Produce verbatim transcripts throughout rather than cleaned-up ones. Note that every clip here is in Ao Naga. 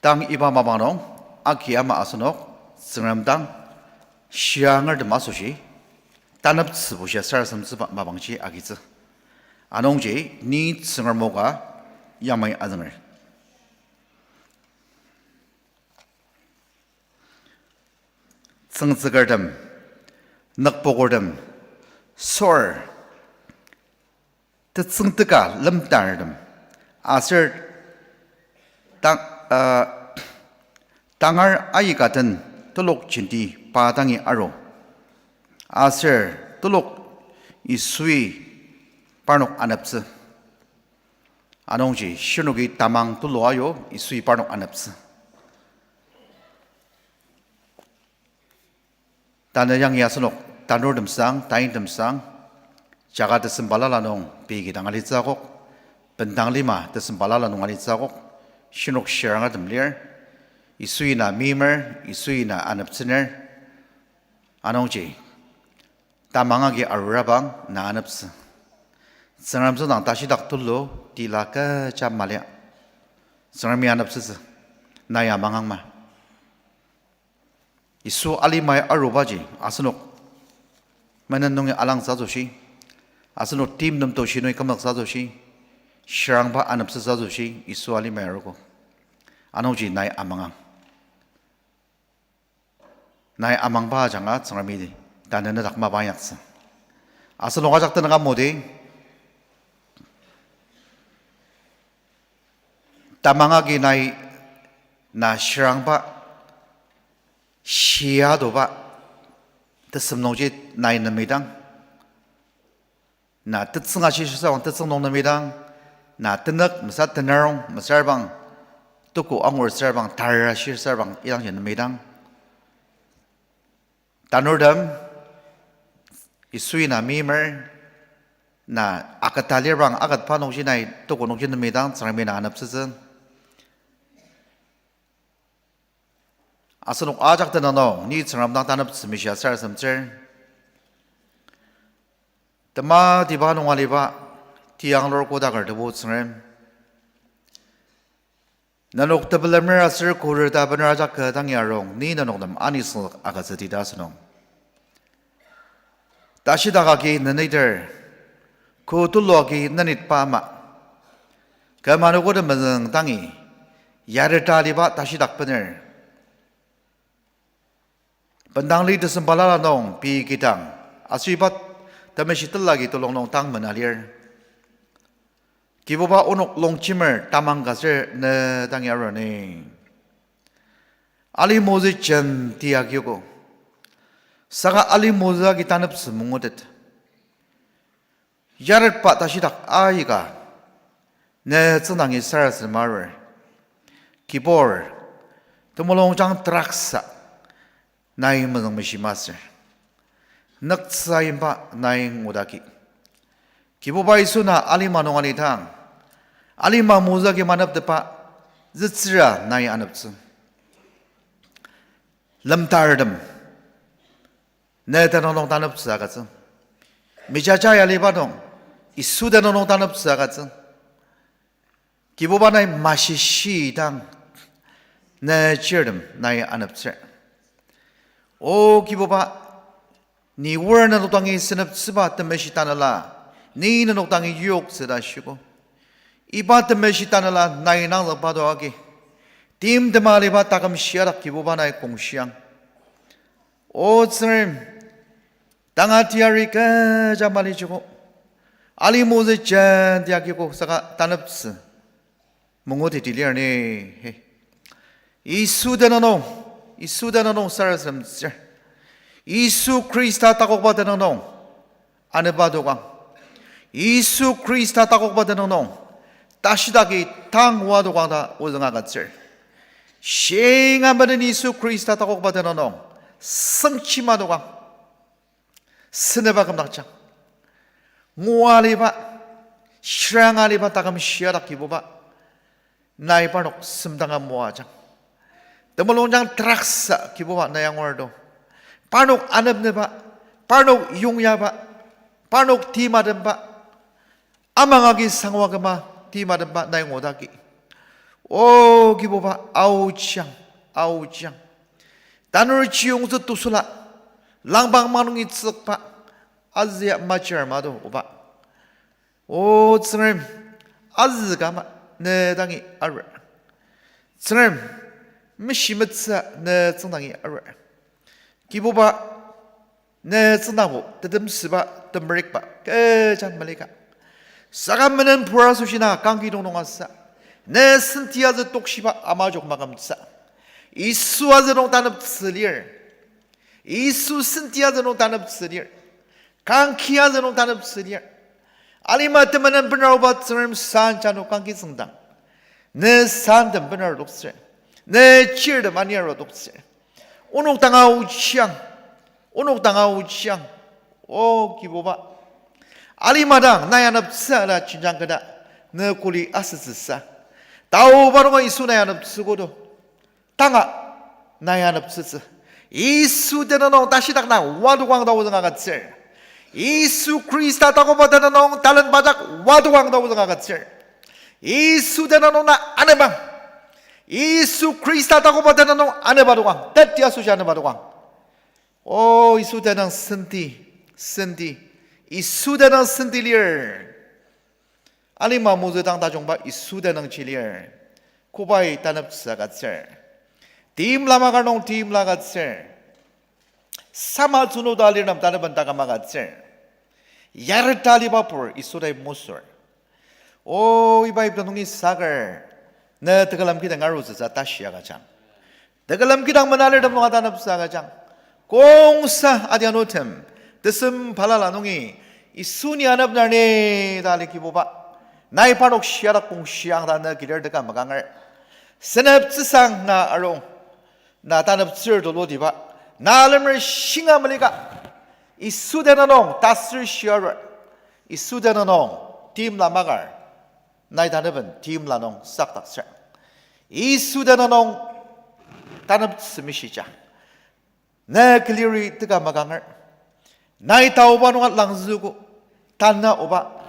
Tang iba mapang nung, agi ama asenok, Tsüngrem dang, shirangertem asoshi, taneptsü bushia sarasademtsüba mapangji agitsü. Anungji, ni Tsüngrem o ka, yamai azünger. Tsüngtsükertem, nükpokertem, sor, tetsüngteka lemtartem, aser ta-, uh, tangar aika den telok jenti pa dangi aru. Aser telok Yisui parnok aneptsü. Anungji shirnoki tamang tulu ayu Yisui parnok aneptsü. Tanü yangi asenok tanurtem sang, taingtem sang, jaga tesem balala nung pei kidang alitsü akok, bendang lima tesem balala nung alitsü akok, shinok shirangertem lir, Yisui na meimer, Yisui na aneptsüner, anungji, tamang agi arurabang na aneptsü. Tsüngrem tsüngdang tashidak tulu, tila kecha malia. Tsüngremi aneptsütsü, nai amangang ma. Yisu alimai arubaji, asenok menen nungi alangtsü asoshi, asenok timtem toshi nungi kümzüktsü asoshi, shirangba aneptsütsü asoshi, Yisu alimai arogo. Anungji nai amangang. Nai amangba ajanga Tsüngremi tanü nedak mapa inyaktsü. Asenok ajak tenüng amudi, tamang agi nai na shirangba, shia doba, tesem nungji nai nemidang, na tetsüng ashi shirsabang tetsüng nung nemidang, na tenük mesa tenarong mesüra bang, tuku angur süra bang, tara shirsabang idangji nemidang, tanurtem, Yisui na meimer, na aketa lirbang aketba nungji nai tuku nungji nemidang Tsüngremi na aneptsütsü. Asenok ajak tenüng nung, ni Tsüngrem dang taneptsü mishia sarasademtsür. Tematiba nung aliba, tiyanglur kodaker Tebu Tsüngrem, nenok tepelemer aser khuret ta bener ajak kü dangi arung, ni nenok nem anisüngzük agütsüdi ta asünung. Tashidak agi neniter, kü tulu agi nenitba ama, kü manogo temezüng dangi, yareta aliba tashidak bener, bendangli tesem balala nung pei kidang, aser iba temeshi tela agi telung nung tang mena lir. Kibuba onok longjemer tamang ka ser ne dangi arur ni. Alimozi jenti agiogo. Saka alimozü agi taneptsü mangutet. Yaretba tashidak aika, ne tsüngdangi sarasadem arur. Kibur, temulungjang teraksa, nai mezüngmeshi masür. Nüktsü ayimba nai ngudaki. Kibuba Yisu na alima nung alidang, alima mozü agi maneptetba, zütsüra nai aneptsü. Lemtartem, ne tenüng nung taneptsü agütsü. Mijaja yaliba nung, Yisu tenüng nung taneptsü agütsü. Kibuba nai mashishi dang, ne chirtem nai aneptsür. O Kibuba, ni wor nenok dangi seneptsüba temeshi tanela, ni nenok dangi yoktsü ta shiko. Iba temeshi tanela nai nangzükba to agi, timtem aliba taküm shiadak Kibuba nai kongshiang. O Tsüngrem, tanga teyari kecha malichiko. Alimozü jenti agiogo saka taneptsü manguteti lir ni. He, Yisu tenüng nung, Yisu tenüng nung sarasademtsür. Yisu Khrista takokba tenüng nung anepba dokang. Yisu Khrista takokba tenüng nung tashidaki tang oa dokang ta ozüng agütsür. Shinga menen Yisu Khrista takokba tenüng nung sengchima dokang. Seneba kümdakjang. Ngua aliba, shiranga aliba taküm shiadak Kibuba, nai parnok semdanga moajang. Temulungjang teraksa Kibuba nai angur to. Parnok anepneba, parnok yongyaba, parnok timatemba, amang agi sangwa küma timatemba nai ngudaki. O Kibuba, aochiang, aochiang. Tanur chiyongtsü tusula, langpang manungi tsükba, azü ya majar mado oba. O Tsüngrem, azü kama ne dangi arur. Tsüngrem, meshi metsü ne tsüngdangi arur. Kibuba, ne tsüngdangbo, tetemsüba, temerikba, kecha melika. Saka menen pura asoshi na kangki dong nung asa. Ne senti azü tokshiba ama jok makümtsü. Yisu azü nung taneptsü lir. Yisu senti azü nung taneptsü lir. Kangki azü nung taneptsü lir. Alima temenen benaruba Tsüngrem san jano kangki tsüngdang. Ne santem benaru doktsür. Ne chirtem aniaru doktsür. Onok danga ochiang. Onok danga ochiang. O Kibuba. Alima dang na yaneptsü ala chinjang kena ne kuli asütsüsa. Taoba nunga Yisu na yaneptsü kodo. Tanga na yaneptsütsü. Yisu tenüng nung tashidak na wadokang ta ozüng agütsür. Yisu Khrista takoba tenüng nung talent bajak wadokang ta ozüng agütsür. Yisu tenüng nung na anepang. Yisu Khrista takoba tenüng nung anepa dokang. Teti asoshi anepa dokang. O Yisu tenüng senti, senti. Yisu tenüng senti lir. Alima mozü dang tajungba Yisu tenüng ji lir. Kobai taneptsü agütsür. Timla makar nung timla agütsür. Sama tsünu ta lir nem tanepen taküm agütsür. Yareta aliba pur Yisu tai musür. O iba ipta nungi saker. Ne tekülem kidang arutsüsa tashi agüjang. Tekülem kidang menalirtem nung ataneptsü agüjang. Kongsa adianutem, tesem balala nungi, Yisu ni anepner ni ta ali Kibuba. Nai parnok shiadak kong shiang ta ne kilir teka makanger. Seneptsüsang na arung, na taneptsür tulu diba, na lemer shinga melika. Yisu tenüng nung tasür shiarur. Yisu tenüng nung timla makar. Nai tanepen timla nung sakdaktsür. Yisu tenüng nung taneptsü mishija. Na kiliri teka makanger. Nai taoba nunga langzüogo. Tanü oba.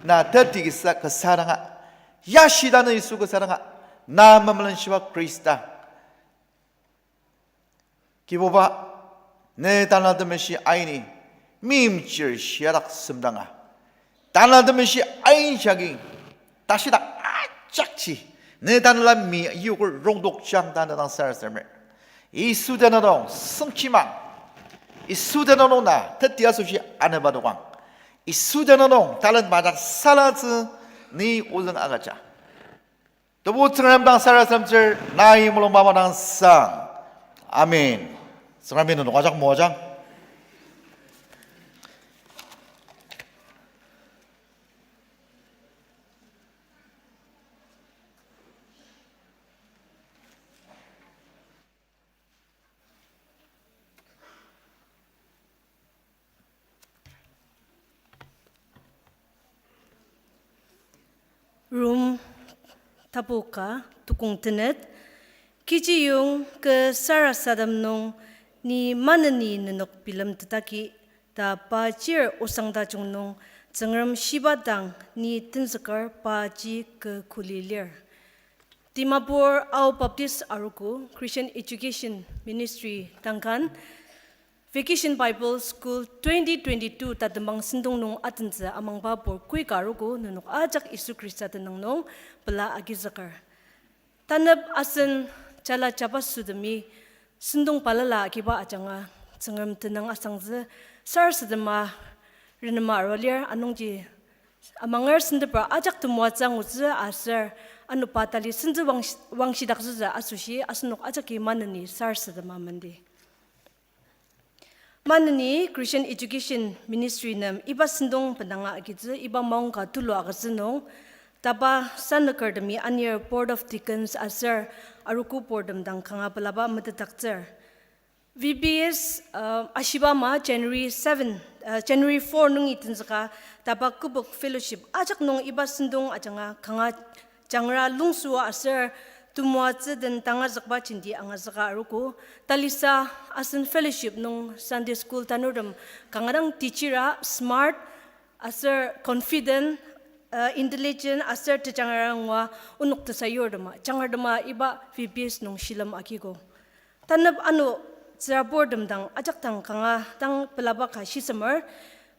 Na teti kisa kasa danga. Yashi tanü Yisu kasa danga. Na memelenshiba Khrista. Kibuba, ne Tanela Temeshi aini, meimchir shiadak semdanga. Tanela Temeshi ain jagi, tashidak ajakji, ne Tanela mi yoker rongdokjang ta ne dang sarasademer. Yisu tenüng nung sengchimang. Yisu tenüng nung na teti asoshi anepa dokang. Yisu tenüng nung talent bajak salatsü ni ozüng agüja. Tebu Tsüngrem dang sarasademtsür, nai mulung mapa dang sang. Amen. Tsüngremi nenok ajak moajang. Rom tapu ka tukong tenet, kechiyong kü sarasadem nung ni maneni nenok bilemtetaki ta pa chir osang tajung nung Tsüngrem shiba dang ni tenzüker paji kü kuli lir. Dimapur Ao Baptist Arogo Christian Education Ministry dang kan Vacation Bible School twenty twenty-two tatembang sentong nung atentsü amangba pur kui ka arogo nenok ajak Yisu Khrista tenüng nung pela agizüker. Tanep asen jala jabaso temi sentong balala agiba ajanga Tsüngrem tenüng asangtsü sarasadema renema arua lir anungji amanger sentepra ajak temoatsü angutsü aser anoba tali sentsü wang-, wangshidaktsütsü asoshi asenok ajaki maneni sarasadema mendi. Maneni Christian Education Ministry nem iba sentong bendanga agitsü iba maongka tulu agütsü nung, tapa sanükertemi anir Board of Deacons aser arogo purtem dang kanga pelaba metetdaktsür. V B S, uh, ashiba ama January seven, uh, January four nungi tenzüka tapa kübok fellowship ajak nung iba sentong ajanga kanga jangra lungsua aser temoatsü den tangazükba jenti angazüka arogo, talisa asen fellowship nung Sunday school tanurtem kanga dang teachera smart aser confident uh, intelligent aser tejangra ngua onok tesayurtema, jangertema iba V B S nung shilem agiko. Tanep ano tsüraburtem dang ajak dang kanga dang pelaba ka shisemer,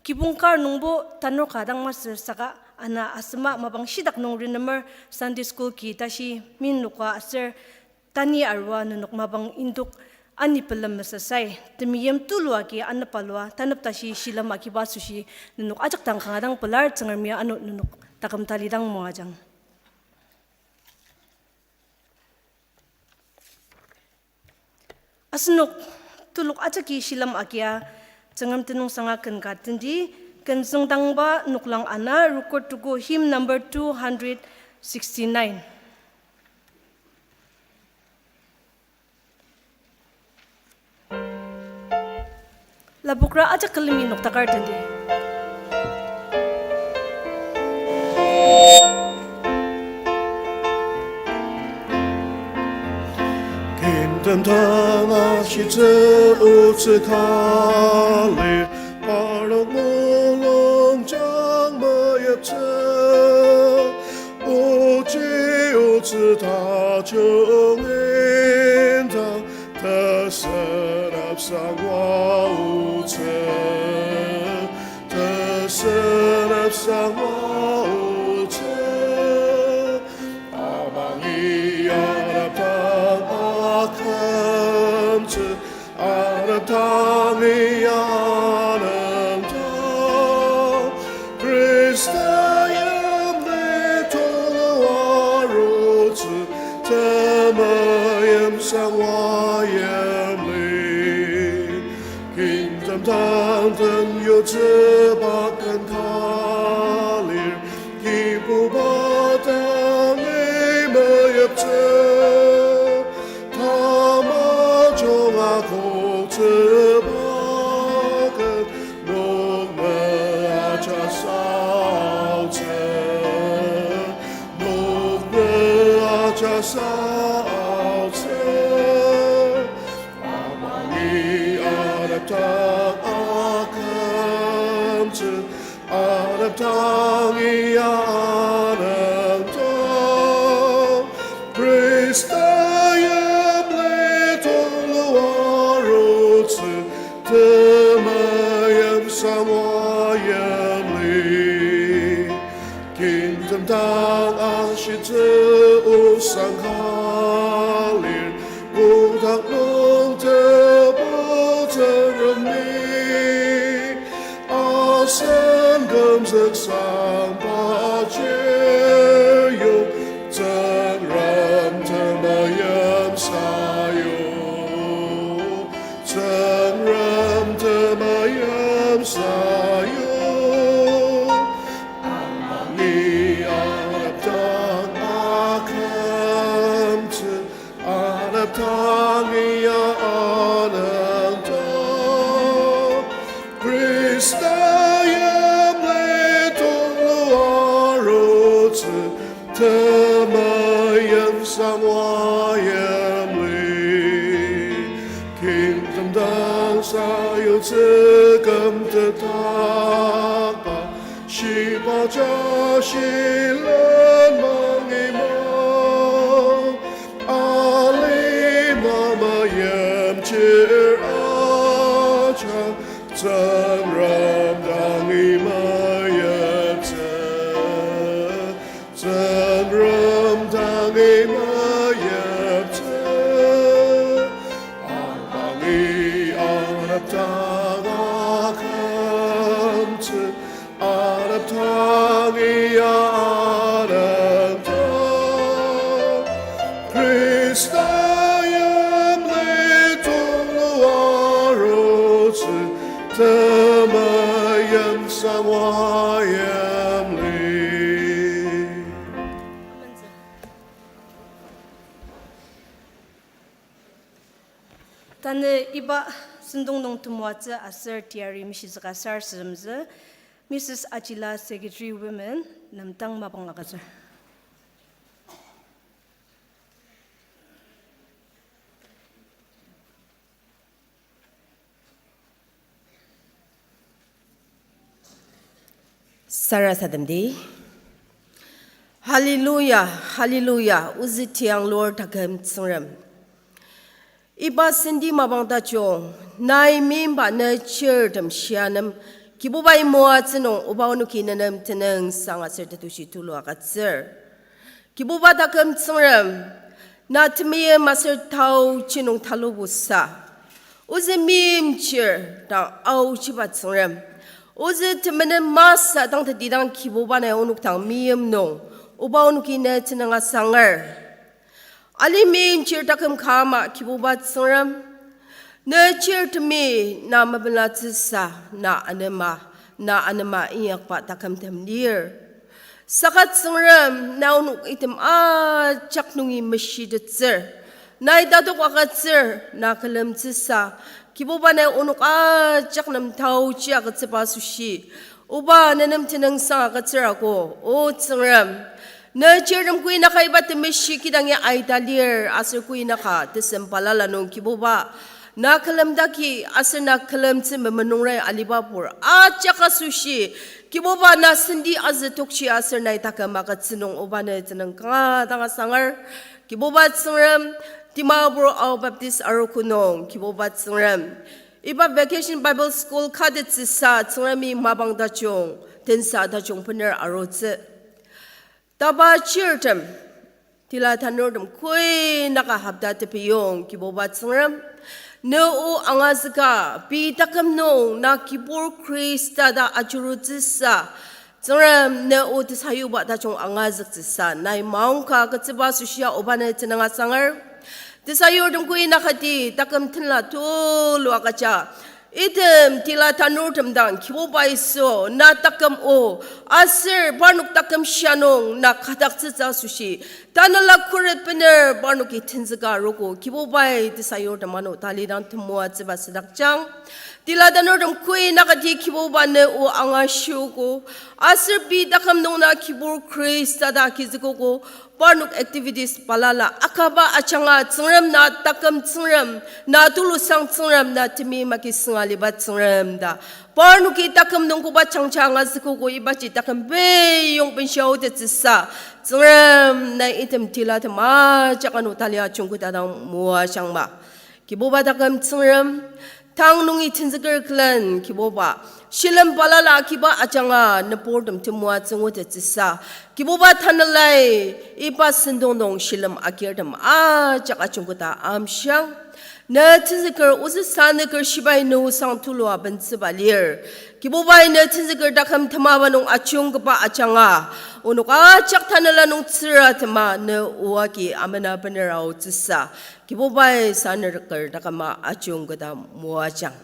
kibong kar nungbo tanur ka dang masü saka ana asema mapang shidak nung renemer Sunday school ki tashi min noka aser tani arua nenok mapang indok ani pelem mesasai, temeim tulu agi anepalua, tanep tashi shilem agiba asoshi nenok ajak dang kanga dang pelar Tsüngremi ano nenok taküm talidang moajang. Asenok telok ajaki shilem agia Tsüngrem tenüngsanga ken ka tendi, ken züngdangba noklang ana record tuko hymn number two hundred sixty-nine. Lapokra ajak külemi noktakar tendi. Kingdom tang ashitsü otsü kali, parnok mulung jang meyiptsü. Ochi otsü tajung indang, tesenep sangwa otsü, tesenep sangwa otsü. Amangi anepdang akümtsü, anepdang iya anepdang. Khrista yimli tulu arutsü, temeim sangwa yimli. Kingdom tang den yutsüba ken ka lir, Kibuba dangi meyiptsü, tamajung akoktsüba ken, nokna ajasaotsü, nokna ajasaotsü. Amangi anepdang akümtsü, anepdang iya anepdang. Khrista yimli tulu arutsü, temeim sangwa yimli. Kingdom tang ashitsü osang ka lir, kotak nung Tebu Tsüngremi, asen kümzüksang pa chir yok, Tsüngrem temeim sayu, Tsüngrem temeim sayu. Amangi anepdang akümtsü, anepdang iya anepdang. Khrista yimli tulu arutsü, temeim sangwa yimli. Kingdom tang sayutsü kümtetdakba, shiba ja shilen mangi ma. Alima mayim chir ajak, Tsüngrem dangi meyiptsü, Tsüngrem dangi meyiptsü. Amangi anepdang akümtsü, anepdang iya anepdang. Khrista yimli tulu arutsü, temeim sangwa yimli. Tanü iba sentong nung temoatsü aser teyari mishizüka sarasademtsü, Missus Achila, Secretary Women, nem tang mapang agütsür. Sarasademdi, Hallelujah, hallelujah, ozü tiang lur taküm Tsüngrem. Iba senti mapang tajung, nai meimba ne chirtem shianem, Kibubai moatsü nung oba onoki nenem tenüngsang aser tetushi tulu agütsür. Kibuba taküm Tsüngrem, na temeim aser taochi nung talubusa. Ozü meimchir dang aochiba Tsüngrem. Ozü temenen masü dang tetidang Kibuba nai onok dang meim nung, oba onoki ne tenüng asanger. Ali meimchir taküm ka ama Kibuba Tsüngrem, ne chirtemi na mepelatsüsa, na anema, na anema inyakba takümtem lir. Saka Tsüngrem, na onok item ajak nungi meshitettsür. Nai tatok agütsür, na külemtsüsa. Kibuba nai onok ajak nem taochi agütsüba asoshi, oba nenem tenüngsang agütsür ako, O Tsüngrem. Ne chirtem kuinaka iba temeshi kidangi aita lir, aser kuinaka tesem balala nung Kibuba na külemdaki, aser na külemtsü memenungrai aliba pur ajak asoshi, Kibuba na senti azü tokchi aser nai taküm agütsü nung oba ne tenüng kanga dang asanger. Kibuba Tsüngrem, Dimapur Ao Baptist Arogo nung, Kibuba Tsüngrem, iba Vacation Bible School katettsüsa Tsüngremi mapang tajung, tensa tajung bener arutsü. Taba chirtem, tila tanurtem kuinaka hopta tepiyong, Kibuba Tsüngrem, ne o angazüka, pei taküm nung na kibur Khrista ta ajurutsüsa, Tsüngrem, ne o tesayuba tajung angazüktsüsa nai maongka agütsüba asoshia oba ne tenüng asanger. Tesayurtem kuinakati taküm tenla tulu agüja, item tila tanurtem dang Kibuba Yisu na taküm o, aser parnok taküm sha nung na kadaktsütsü asoshi, tanela khuret bener parnoki tenzüka arogo, Kibubai tesayurtem ano talidang temoatsüba südakjang. Tila tanurtem kuinakati Kibuba ne o angashiogo, aser pei taküm nung na kibur Khrista ta agizükogo, parnok activities balala akaba ajanga Tsüngrem na taküm Tsüngrem, na tulusang Tsüngrem, na temeim agi sünga aliba Tsüngrem ta parnoki taküm nung koba jangja angazükogo ibaji taküm peyong benshia otettsüsa, Tsüngrem nai item tilatem ajak ano tali ajungketa dang moajangma. Kibuba taküm Tsüngrem, tang nungi tenzüker külen Kibuba, shilem balala akiba ajanga nüburtem temoatsü ngutettsüsa, Kibuba tanelai iba sentong nung shilem agirtem ajak ajungketa amshiang. Ne tenzüker ozüsa nüker shibai ne osang tulua bentsüba lir. Kibubai ne tenzüker taküm temaba nung ajungketba ajanga, onok ajak tanela nung tsüratema ne o agi amena bener aotsüsa, Kibubai sanüker taküma ajungketa moajang.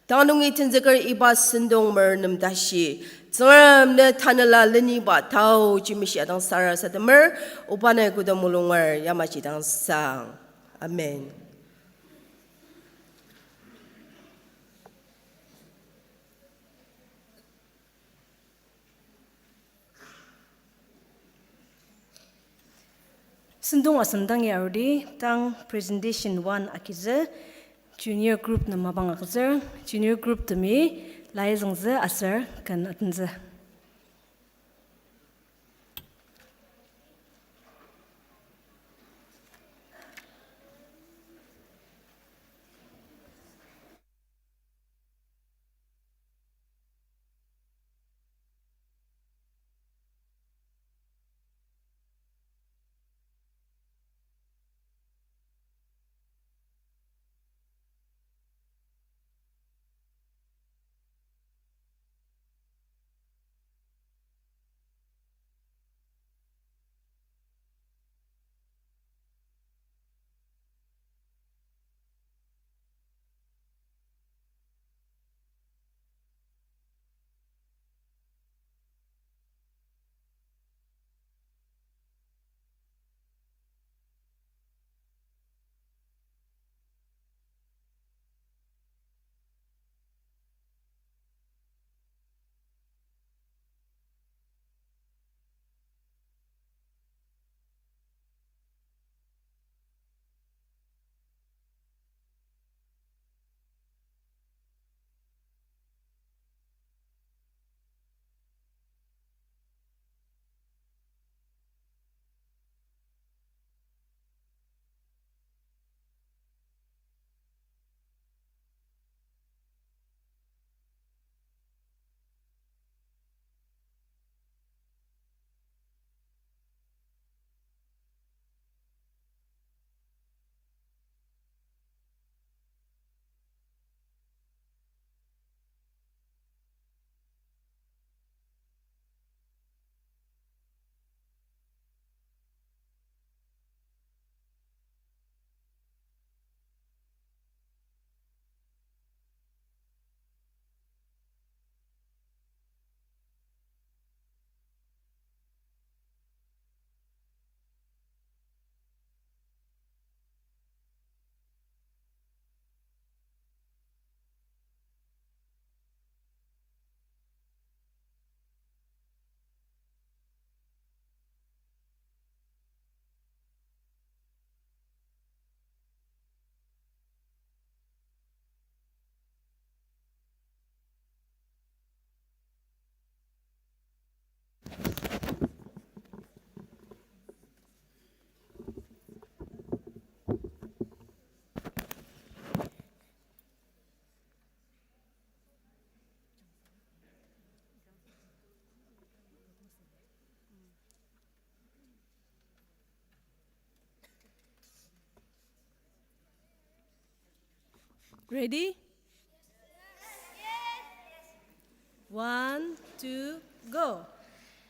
Tang nungi tenzüker iba sentong mer nem tashi, Tsüngrem ne tanela leniba tao jimishia dang sarasademer, oba nai koda mulunger yamaji dang sang. Amen. Sentong asem dangi arudi tang presentation one agizü, junior group nem mapang agütsür, junior group temi lai züngzü aser ken atentsü. Ready? One, two, go.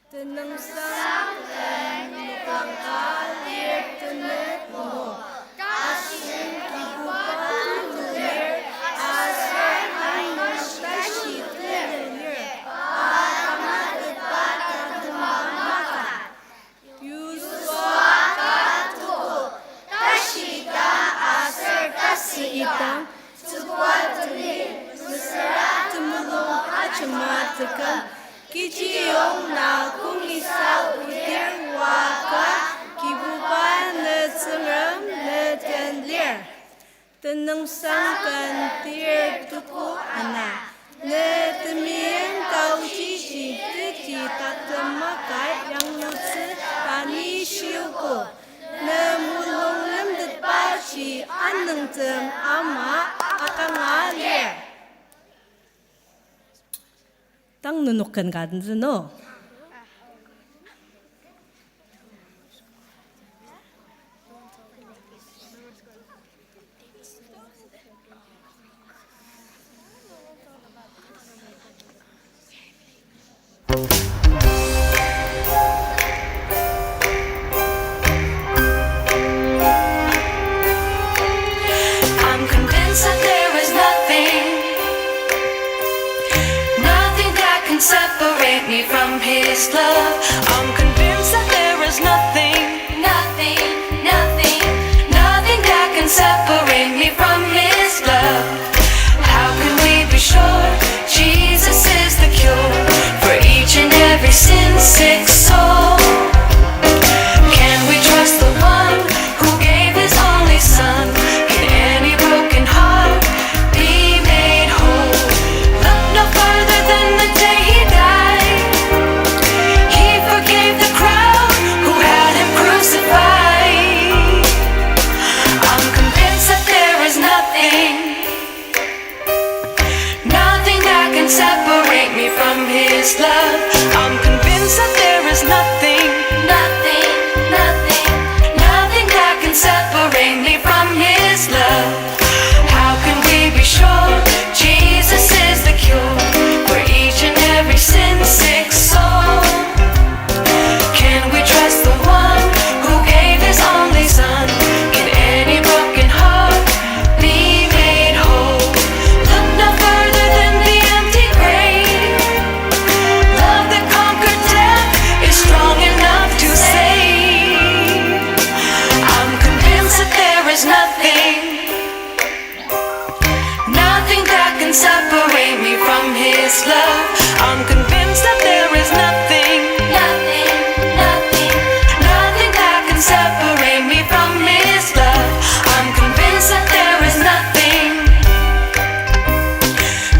Tenüngsang ken noklang ka lir tenet nung, tasen Kibuba tulu lir, aser ano tashi tulu lir, pa tamatetba tatema maka. Yusua ka tuko, tashi ta aser tasen idang, tsübua teni, mesüra temulung ajema teküm, kechiyong na kongisa odir waka, Kibuba ne Tsüngrem ne den lir. Tenüngsang ken tir tuko ana, ne temeim taoji ji teti tatem maka yanglutsü tanü shiogo, ne mulung lemtetbaji anüngtem ama akanga lir. Tang nenok ken ka tenzü no. I'm convinced that there is nothing, nothing that can separate me from His love. I'm convinced that there is nothing, nothing, nothing, nothing that can separate me from His love. How can we be sure Jesus is the cure for each and every sin-sick soul? Can we trust the one who gave His only Son? Can any broken heart be made whole? Look no further than the day He died. He forgave the crowd who had Him crucified. I'm convinced that there is nothing, nothing that can separate me from His love. I'm convinced that there is nothing, nothing, nothing, nothing that can separate me from His love. How can we be sure Jesus is the cure for each and every sin-sick soul? Can we trust the one who gave His only Son? Can any broken heart be made whole? Look no further than the empty grave. Love that conquered death is strong enough to save. I'm convinced that there is nothing, nothing that can separate me from His love. I'm convinced that there is nothing, nothing, nothing, nothing that can separate me from His love. I'm convinced that there is nothing,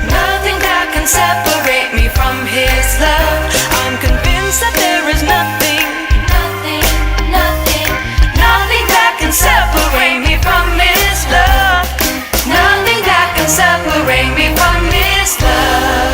nothing that can separate me from His love. I'm convinced that there is nothing, nothing, nothing, nothing that can separate me from His love. Nothing that can separate me from His love.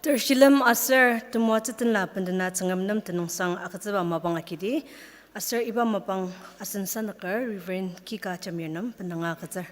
Ter shilem aser temoatsü tenla bendena Tsüngrem nem tenüngsang agütsüba mapang agidi. Aser iba mapang asen sanüker Reverend Kika Jamir nem benanga agütsür.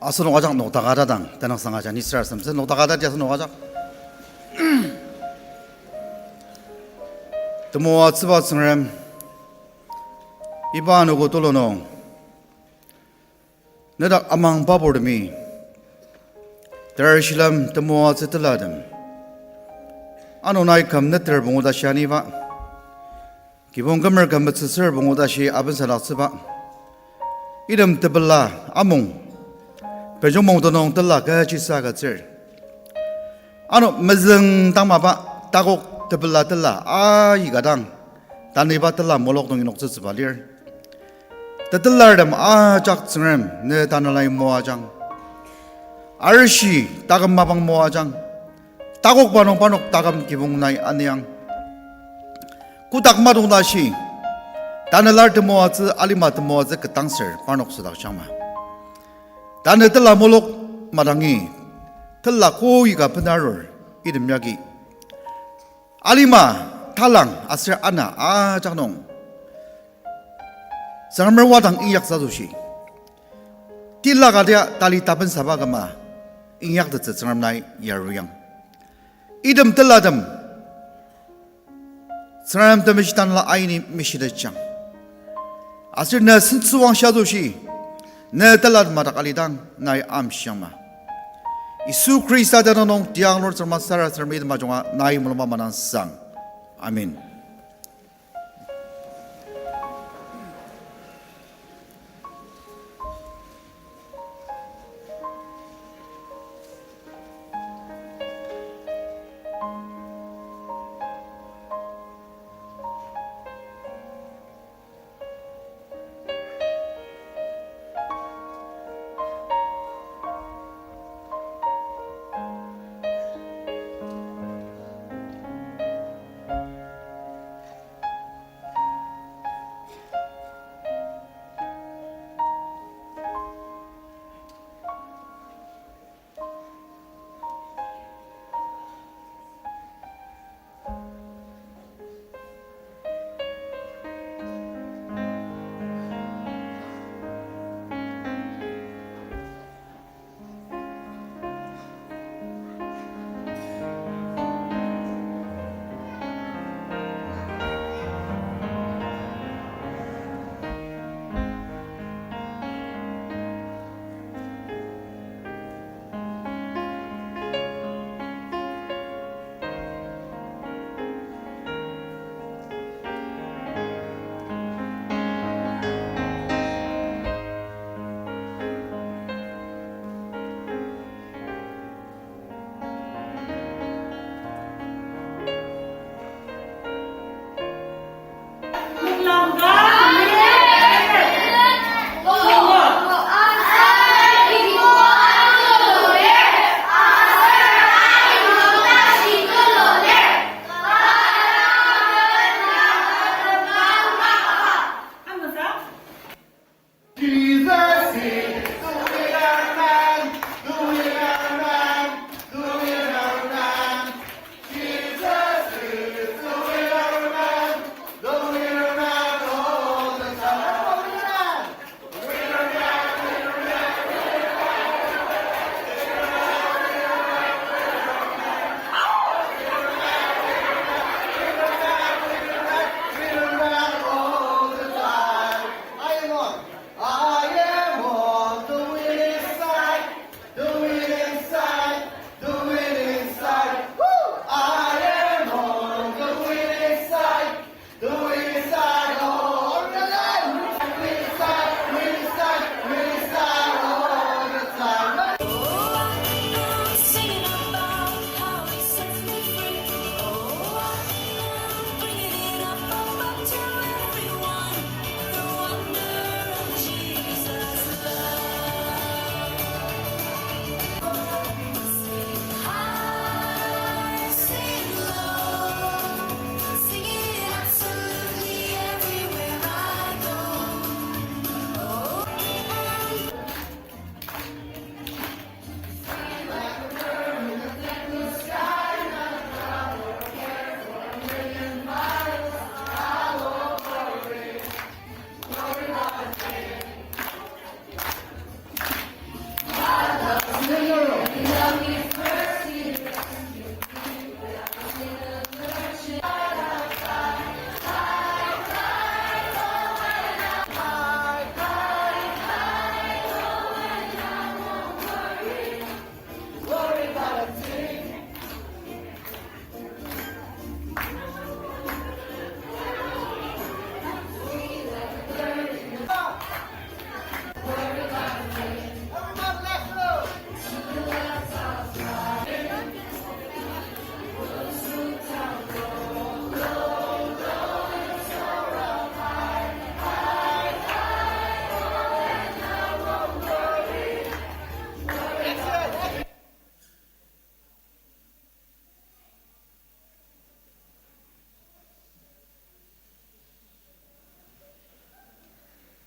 Asenok ajak nokdaka tatang, tenüngsang ajak nisür asemtsü nokdaka tati asenok ajak. Temoatsüba Tsüngrem, iba anogo tulu nung nedak amangba purtemi, ter shilem temoatsü telatem, ano nai küm neter pungu ta shia aniba, kibong kümer küm metsütsür pungu ta shi abensadaktsüba, item tepela amung, pejung mungto nung tela kechisa agütsür. Ano mezüng tangmaba takok tepela tela aika dang, tanü iba tela mulok nung inoktsütsüba lir. Tetelartem ajak Tsüngrem ne tanelai moajang. Arishi taküm mapang moajang. Takokba nung parnok taküm kibong nai aniang. Kotak madong tashi, tanü lar temoatsü, alima temoatsü ketdangser parnok südakjangma. Tanü tela mulok madangi, tela koika benarur, item yagi alima, talang aser ana ajak nung Tsüngremer wadang inyaksü asoshi, tila kadia tali tapensaba küma inyaktettsü Tsüngrem nai yaruyang. Item telatem Tsüngrem Temeshi Tanela aini mishitejang. Aser ne sentsüwangshi asoshi, ne telatem madak alidang nai amshiangma. Yisu Khrista tenüng nung tiang lur Tsüngrem sarasadem item ajunga nai mulungba manang sang. Amen.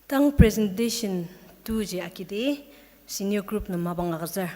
Tang presentation two ji agidi senior group nem mapang agütsür.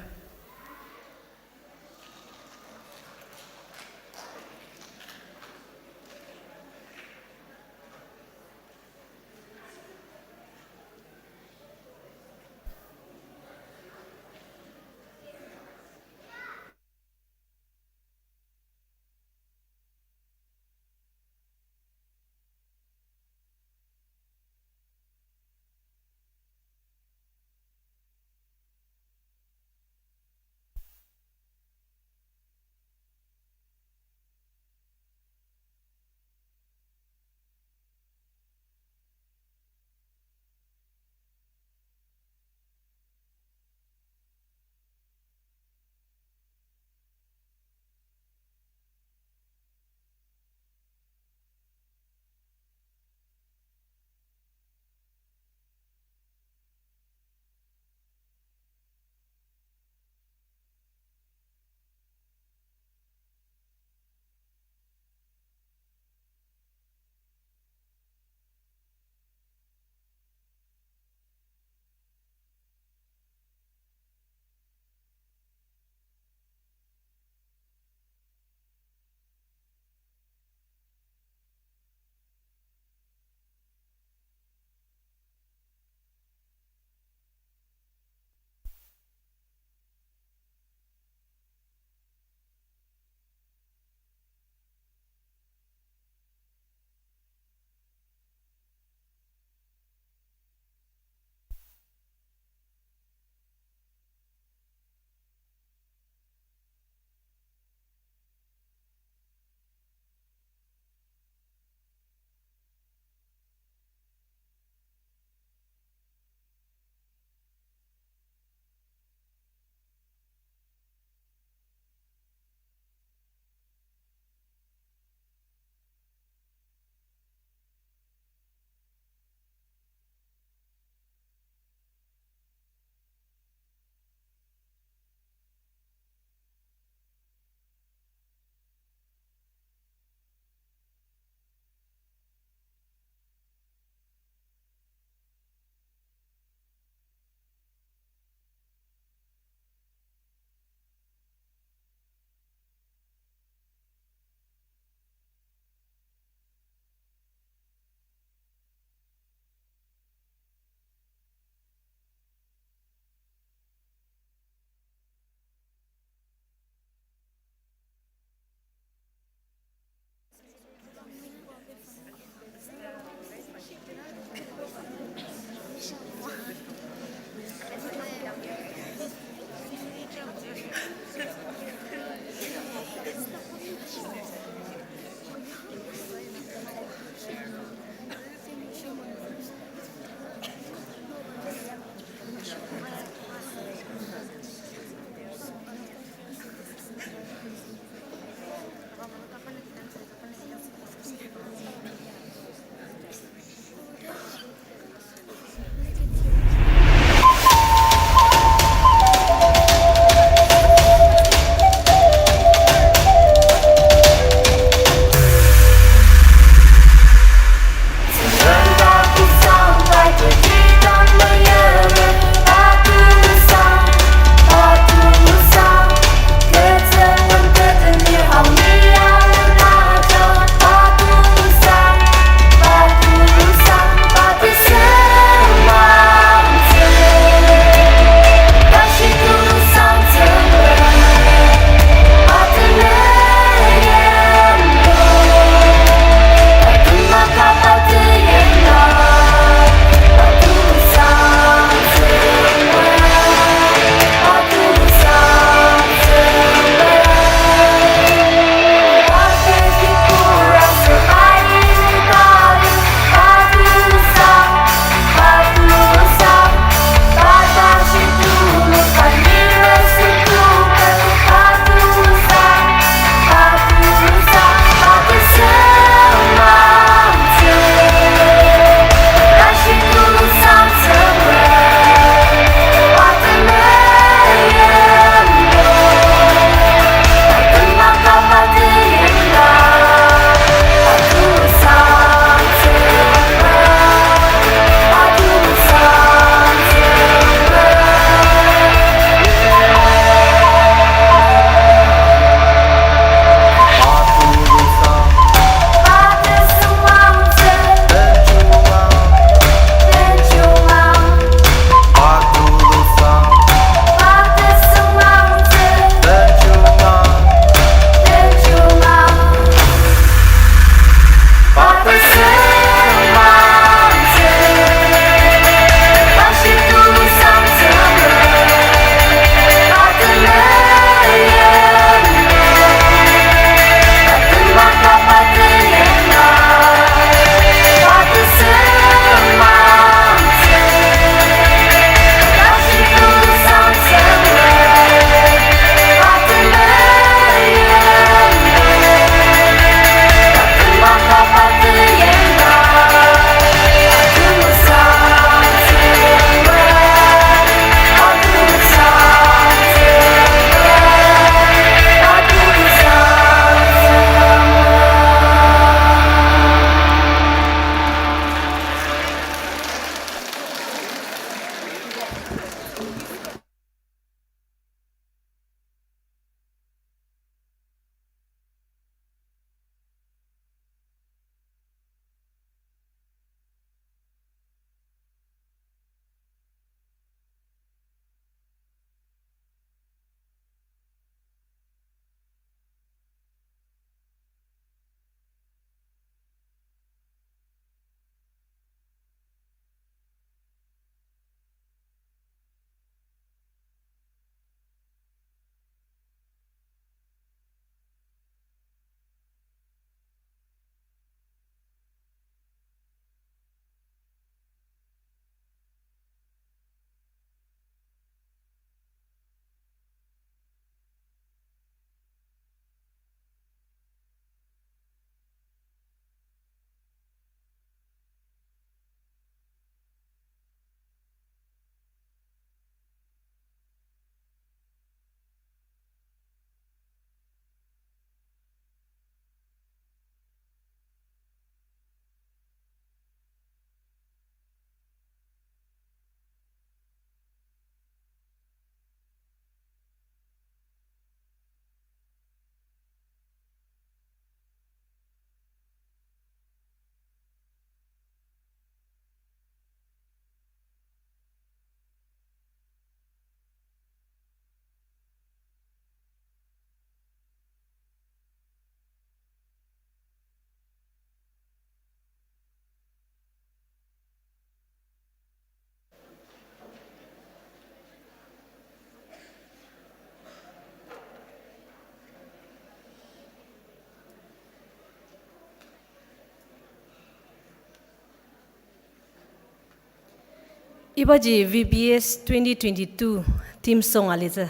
Ibaji V B S twenty twenty-two theme song alitsü.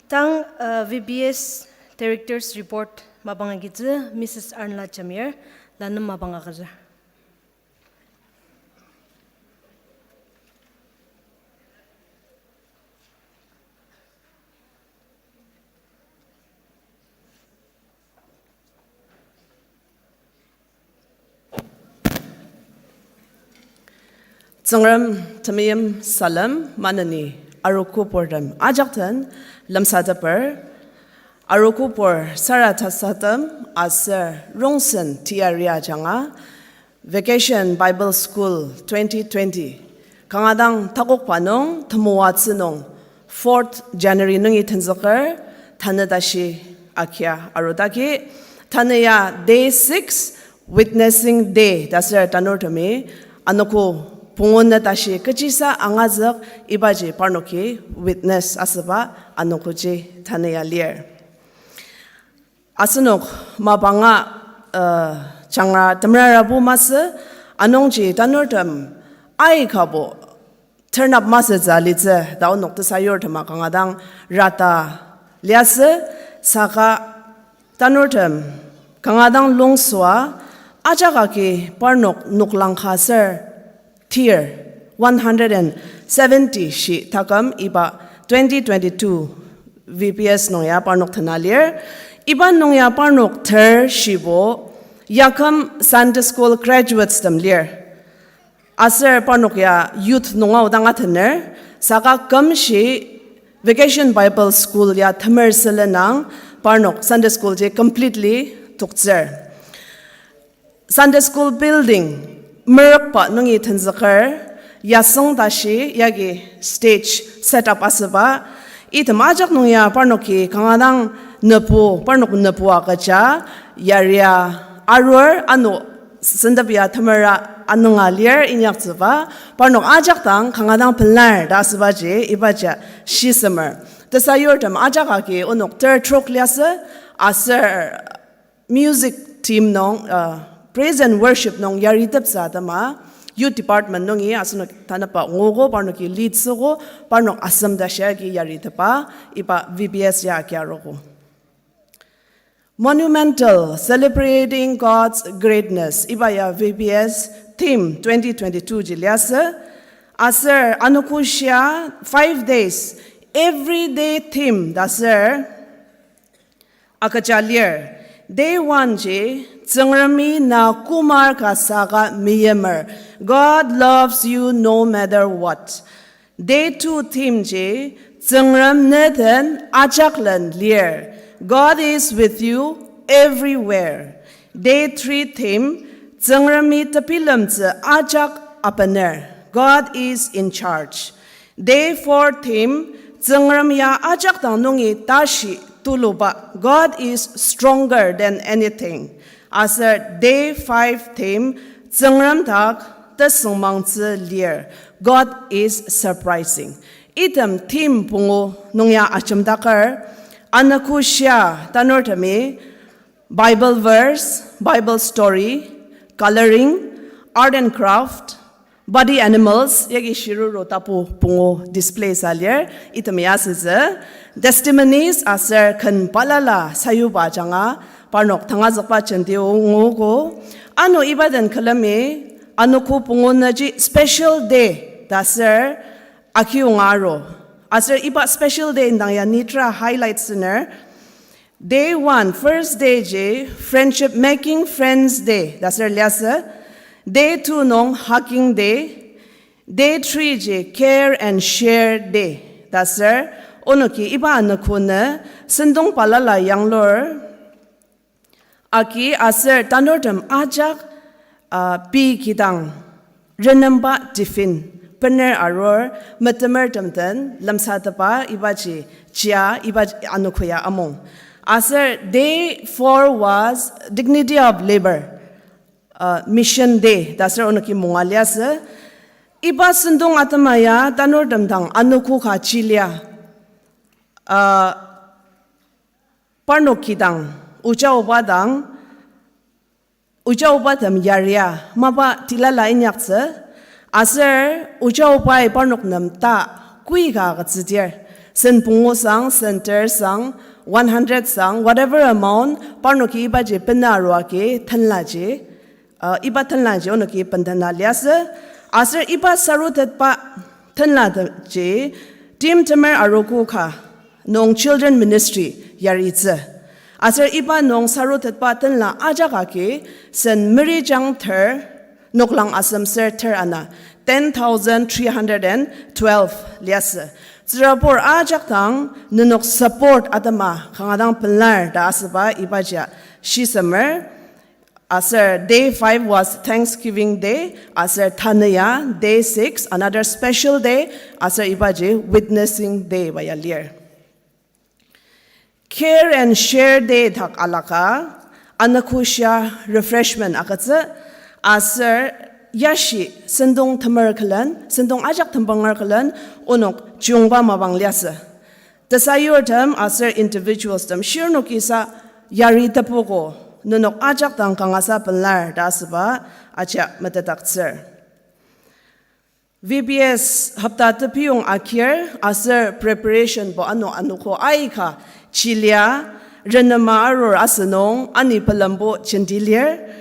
Tang, uh, V B S Director's Report mapang agitsü Missus Arnla Jamir, lanur mapang agütsür. Tsüngrem temeim salem maneni arogo purtem ajak den lemsateper, arogo pur sarasadem aser rongsen teyari ajanga Vacation Bible School twenty twenty kanga dang takokba nung temoatsü nung fourth January nungi tenzüker tanü tashi agia arudaki, tanü ya day six, Witnessing Day ta aser tanurtemi anogo pungu nü tashi kechisa angazük ibaji parnoki witness asüba anogoji tanü ya lir. Asenok mapanga, uh, jangra temerarabo masü, anungji tanurtem aikabo turn up masütsü alitsü ta onok tesayurtema kanga dang rata liasü, saka tanurtem kanga dang lungsua ajak agi parnok noklang ka ser tir one hundred and seventy shi taküm iba twenty twenty-two V B S nung ya parnok tena lir. Iba nung ya parnok ter shibo yaküm Sunday School graduates tem lir. Aser parnok ya youth nunga odang atener, saka kümshi Vacation Bible School ya temer sülenang parnok Sunday School ji completely toktsür. Sunday School building merükba nungi tenzüker, yasüng tashi yagi stage set up asüba, item ajak nung ya parnoki kanga dang nübu, parnok nübua kecha, yaria arur ano sendep ya temera anunga lir inyaktsüba, parnok ajak dang kanga dang pelar ta asübaji ibaji shisemer. Tesayurtem ajak agi onok ter trok liasü, aser music team nung, uh, praise and worship nung yariteptsü atema, youth department nungi asenok tanüba nguogo, parnoki lead süogo, parnok asem tashi agi yaritepa iba V B S ya agi arogo. Monumental, Celebrating God's Greatness, iba ya V B S theme twenty twenty-two ji liasü. Aser anogoshia five days, everyday theme ta ser agüja lir. Day one ji, Tsüngremi na kumar ka saka meimer. God loves you no matter what. Day two theme ji, Tsüngrem neden ajaklen lir. God is with you everywhere. Day three theme, Tsüngremi tebilemtsü ajak abener. God is in charge. Day four theme, Tsüngrem ya ajak dang nungi tashi tuluba, God is stronger than anything. Aser day five theme, Tsüngrem dak tesüngmangtsü lir, God is surprising. Item theme pungu nung ya ajemdaker, anogoshia tanurtemi Bible verse, Bible story, coloring, art and craft, body animals, yagi shiruru tapu pungu display sa lir, item ya asütsü, testimonies aser ken balala sayuba ajanga, parnok tangazükba jenti o nguogo, ano iba den külemi, anogo pungu nüji special day ta ser, akiyonga aru. Aser iba special day indang ya nitra highlight süner, Day one, first day ji Friendship Making Friends Day ta ser liasü. Day two nung Hugging Day. Day three ji Care and Share Day ta ser. Onoki iba anogo nü sentong balala yanglur agi aser tanurtem ajak, ah, pei kidang renemba tiffin bener arur, metemertem den lemsatepa ibaji, jia iba anogo ya amung. Aser day four was Dignity of Labor, uh, Mission Day ta ser onoki munga liasü. Iba sentong atema ya tanurtem dang anogo ka chilia, uh, parnok kidang, oja oba dang, oja obatem yaria mapa tilala inyaktsü, aser oja obai parnok nem ta kui ka agütsüdir, sen pungu sang, sen ter sang, one hundred sang, whatever amount, parnoki ibaji bena arua agi tenlaji, uh, iba tenlaji onoki bendena liasü, aser iba sarutetba tenlaji timtemer arogo ka nung children ministry yaritsü. Aser iba nung sarutetba tenla ajak agi sen merijang ter, noklang asem ser ter ana, ten thousand three hundred and twelve liasü. Tsürabur ajak dang nenok support atema kanga dang pelar ta asüba ibaji shisemer. Aser day five was Thanksgiving Day, aser tanü ya day six, another special day, aser ibaji Witnessing Day ba ya lir. Care and Share Day dak alaka, anogoshia refreshment agütsü, aser yashi sentong temer külen, sentong ajak tembanger külen, onok chiyungba mapang liasü. Tesayurtem aser individualstem shirnokisa yari tepogo, nenok ajak dang kangasa pelar ta asüba ajak metetdaktsür. V B S hopta tepiyong akir aser preparationbo ano anogo aika chilia, renema arur asünung ani pelembo jenti lir.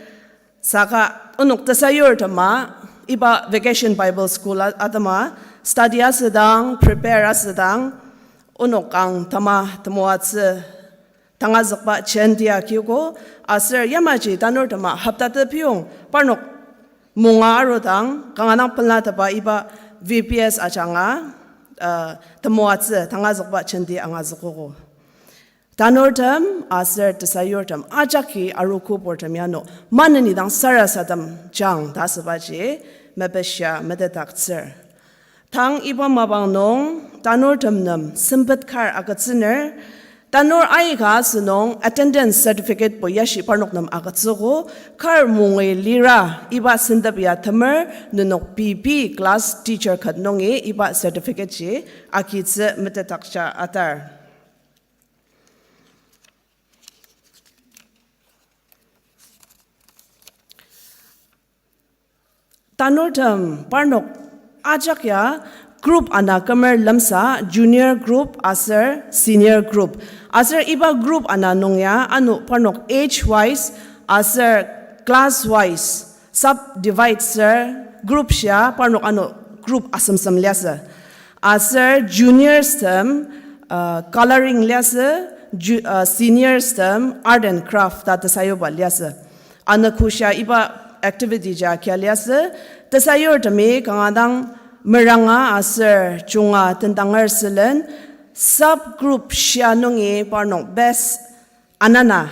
Saka onok tesayurtema, iba Vacation Bible School a-, atema study asüdang, prepare asüdang, onok kang tama temoatsü tangazükba jenti akiogo, aser yamaji tanurtema hopta tepiyong parnok munga arudang kanga dang pelataba iba V B S ajanga, uh, temoatsü tangazükba jenti angazükogo. Tanurtem aser tesayurtem ajaki arogo purtem ya ano maneni dang sarasadem jang ta asübaji mepishia metetdaktsür. Tang iba mapang nung tanurtem nem sempet kar agütsüner, tanur aika asünung attendance certificatebo yashi parnok nem agütsüogo, kar mungui lira iba sentep ya temer nenok B B class teacher ket nungi iba certificate ji agitsü metetdakja atar. Tanurtem parnok ajak ya group ana kümer lemsa junior group aser senior group. Aser iba group ana nung ya ano parnok age wise aser class wise subdivide ser group shia parnok ano group asemsem liasü. Aser juniors tem, uh, coloring liasü, ju-, uh, seniors tem art and craft ta tesayuba liasü. Anogoshia iba activity ja kia liasü, tesayurtemi kanga dang meranga aser junga tendanger sülen, subgroup shia nungi parnok best anana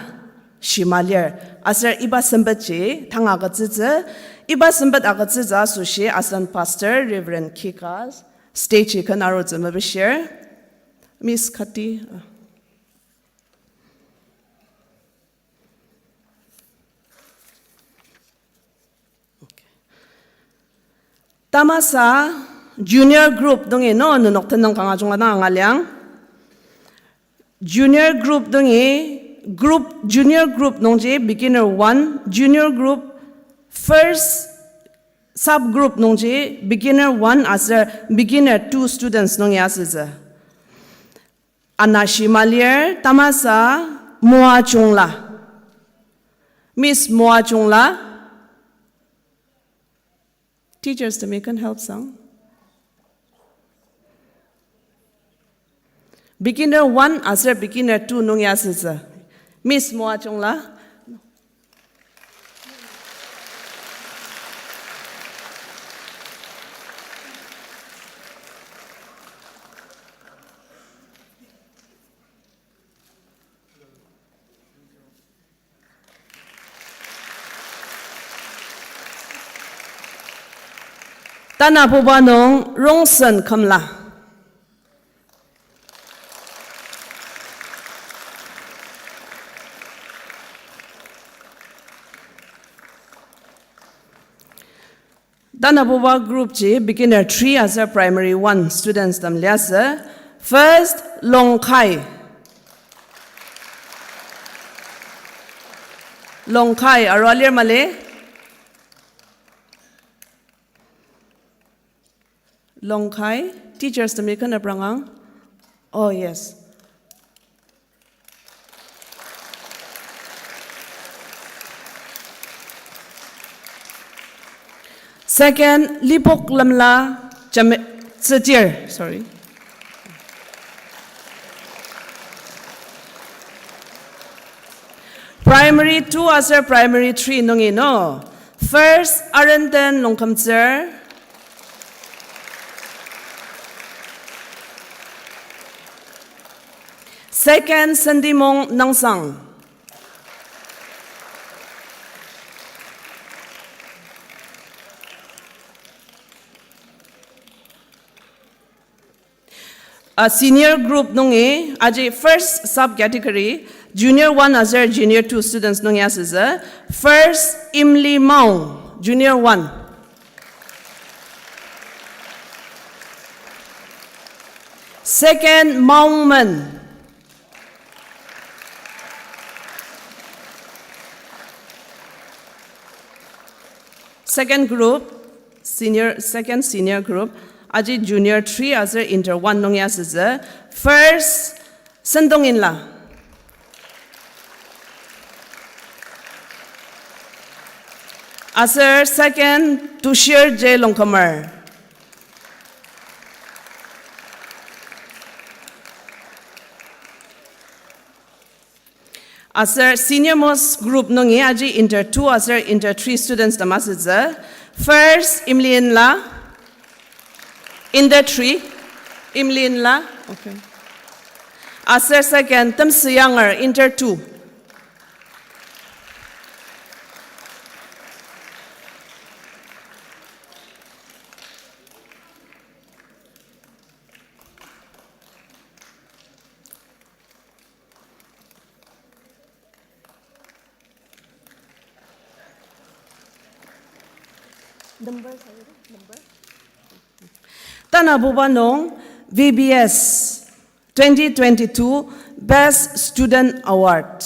shima lir. Aser iba sempetji tang agütsütsü, iba sempet agütsütsü asoshi asen Pastor Reverend Kika stage ken arutsü mepishir. Miss Kati. Tamasa junior group nungi no nenok tenüng kanga junga dang angaliang. Junior group nungi group, junior group nungji beginner one, junior group first subgroup nungji beginner one aser beginner two students nungi asütsü. Ana shima lir tamasa Moa Chungla. Miss Moa Chungla. Teachers temi ken help sang. Beginner one aser beginner two nung ya asütsü. Miss Moa Chungla. Tanabuba nung Rongsen Kümla. Tanabuba group ji beginner three aser primary one students tem liasü. First, Longkai. Longkai, arua lir mali? Longkai, teachers temi kena prangang. Oh, yes. Second, Lipok Lemla Jame-, Tsetir, sorry. Primary two aser primary three nungi no. First, Arenden Longkümtsür. Second, Sendimong Nangsang. A senior group nungi, aji first subcategory, junior one aser junior two students nungi asütsü. First, Imli Maung, junior one. Second, Maungmen. Second group, senior, second senior group, aji junior three aser inter one nung ya asütsü. First, Sentong Inla. Aser second, Tushir J Longkumer. Aser senior most group nungi aji inter two aser inter three students ta masütsü. First, Imli Inla. Inter three, Imli Inla. Okay. Aser second, Temsü Yanger, inter two. Number, sorry, number. Tanabuba nung V B S twenty twenty-two Best Student Award.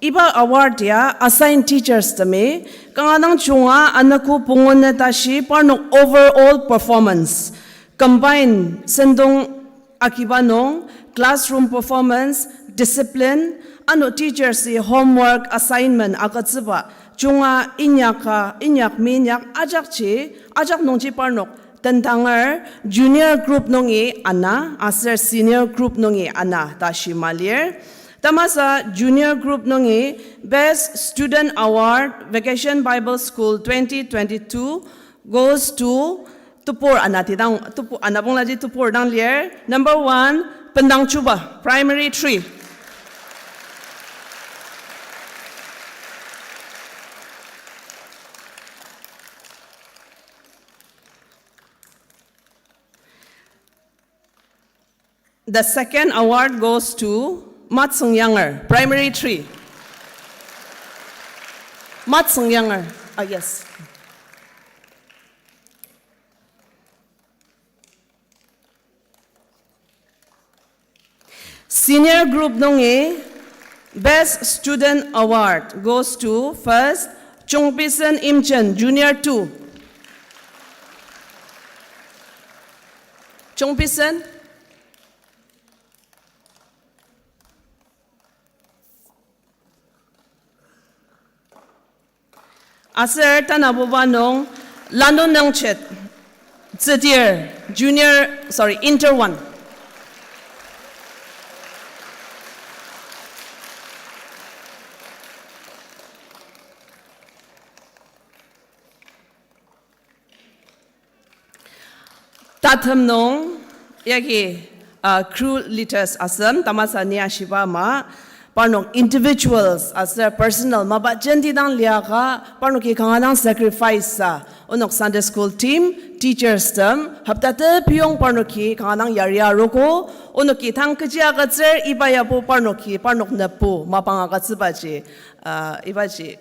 Iba award ya assign teachers temi, kanga dang junga anogo pungu ne tashi parnok overall performance, combine sentong agiba nung, classroom performance, discipline, ano teachers-i homework, assignment agütsüba, junga inyaka, inyak minyak ajakji, ajak nungji parnok tendanger, junior group nungi ana, aser senior group nungi ana ta shima lir. Tamasa junior group nungi Best Student Award, Vacation Bible School twenty twenty-two goes to Tupur ana tidang, tupu-, ana bonglaji tupur dang lir. Number one, Pendang Chuba, Primary three. The second award goes to Matsung Yanger, Primary three. Matsung Yanger, ah, yes. Senior group nungi Best Student Award goes to first, Chungpisen Imchen, Junior two. Chungpisen. Aser tanabuba nung Lanu Nangchet, Tsedir, Junior, sorry, Inter one. Tatem nung, yagi, uh, crew leaders asem, tamasa ni ashiba ama, parnok individuals aser personal mapa jenti dang liaka, parnoki kanga dang sacrifice sa, onok Sunday school team, teachers tem, hopta tepiyong parnoki kanga dang yari arogo, onoki tang kechi agütsür, iba yabo parnoki, parnok nebu, mapang agütsübaji, uh, ibaji,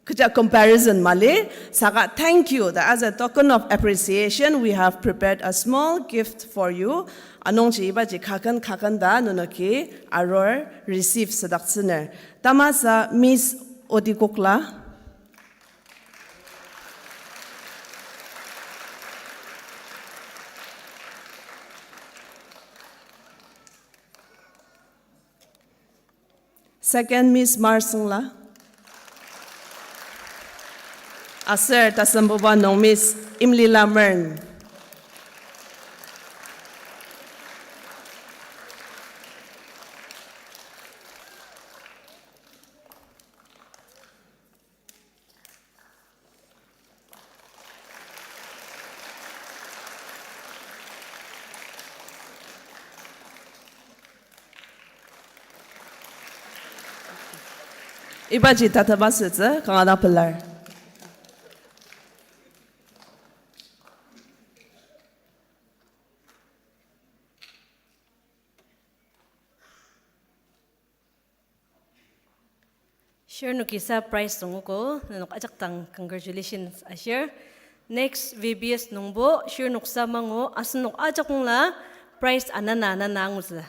kecha comparison mali, saka thank you. That as a token of appreciation, we have prepared a small gift for you. Anungji ibaji kaken kaken ta nenoki arur receive sadaktsüner. Tamasa Miss Odi Kokla. Second, Miss Mar Sungla. Aser tasembuba nung Miss Imlila Mern. Ibaji tataba sütsü kanga dang pelar. Shirnok kisa prize nungogo, nenok ajak dang congratulations ashir. Next V B S nungbo, shirnok sa mangu, asenok ajak ongla prize anana anana angutsü.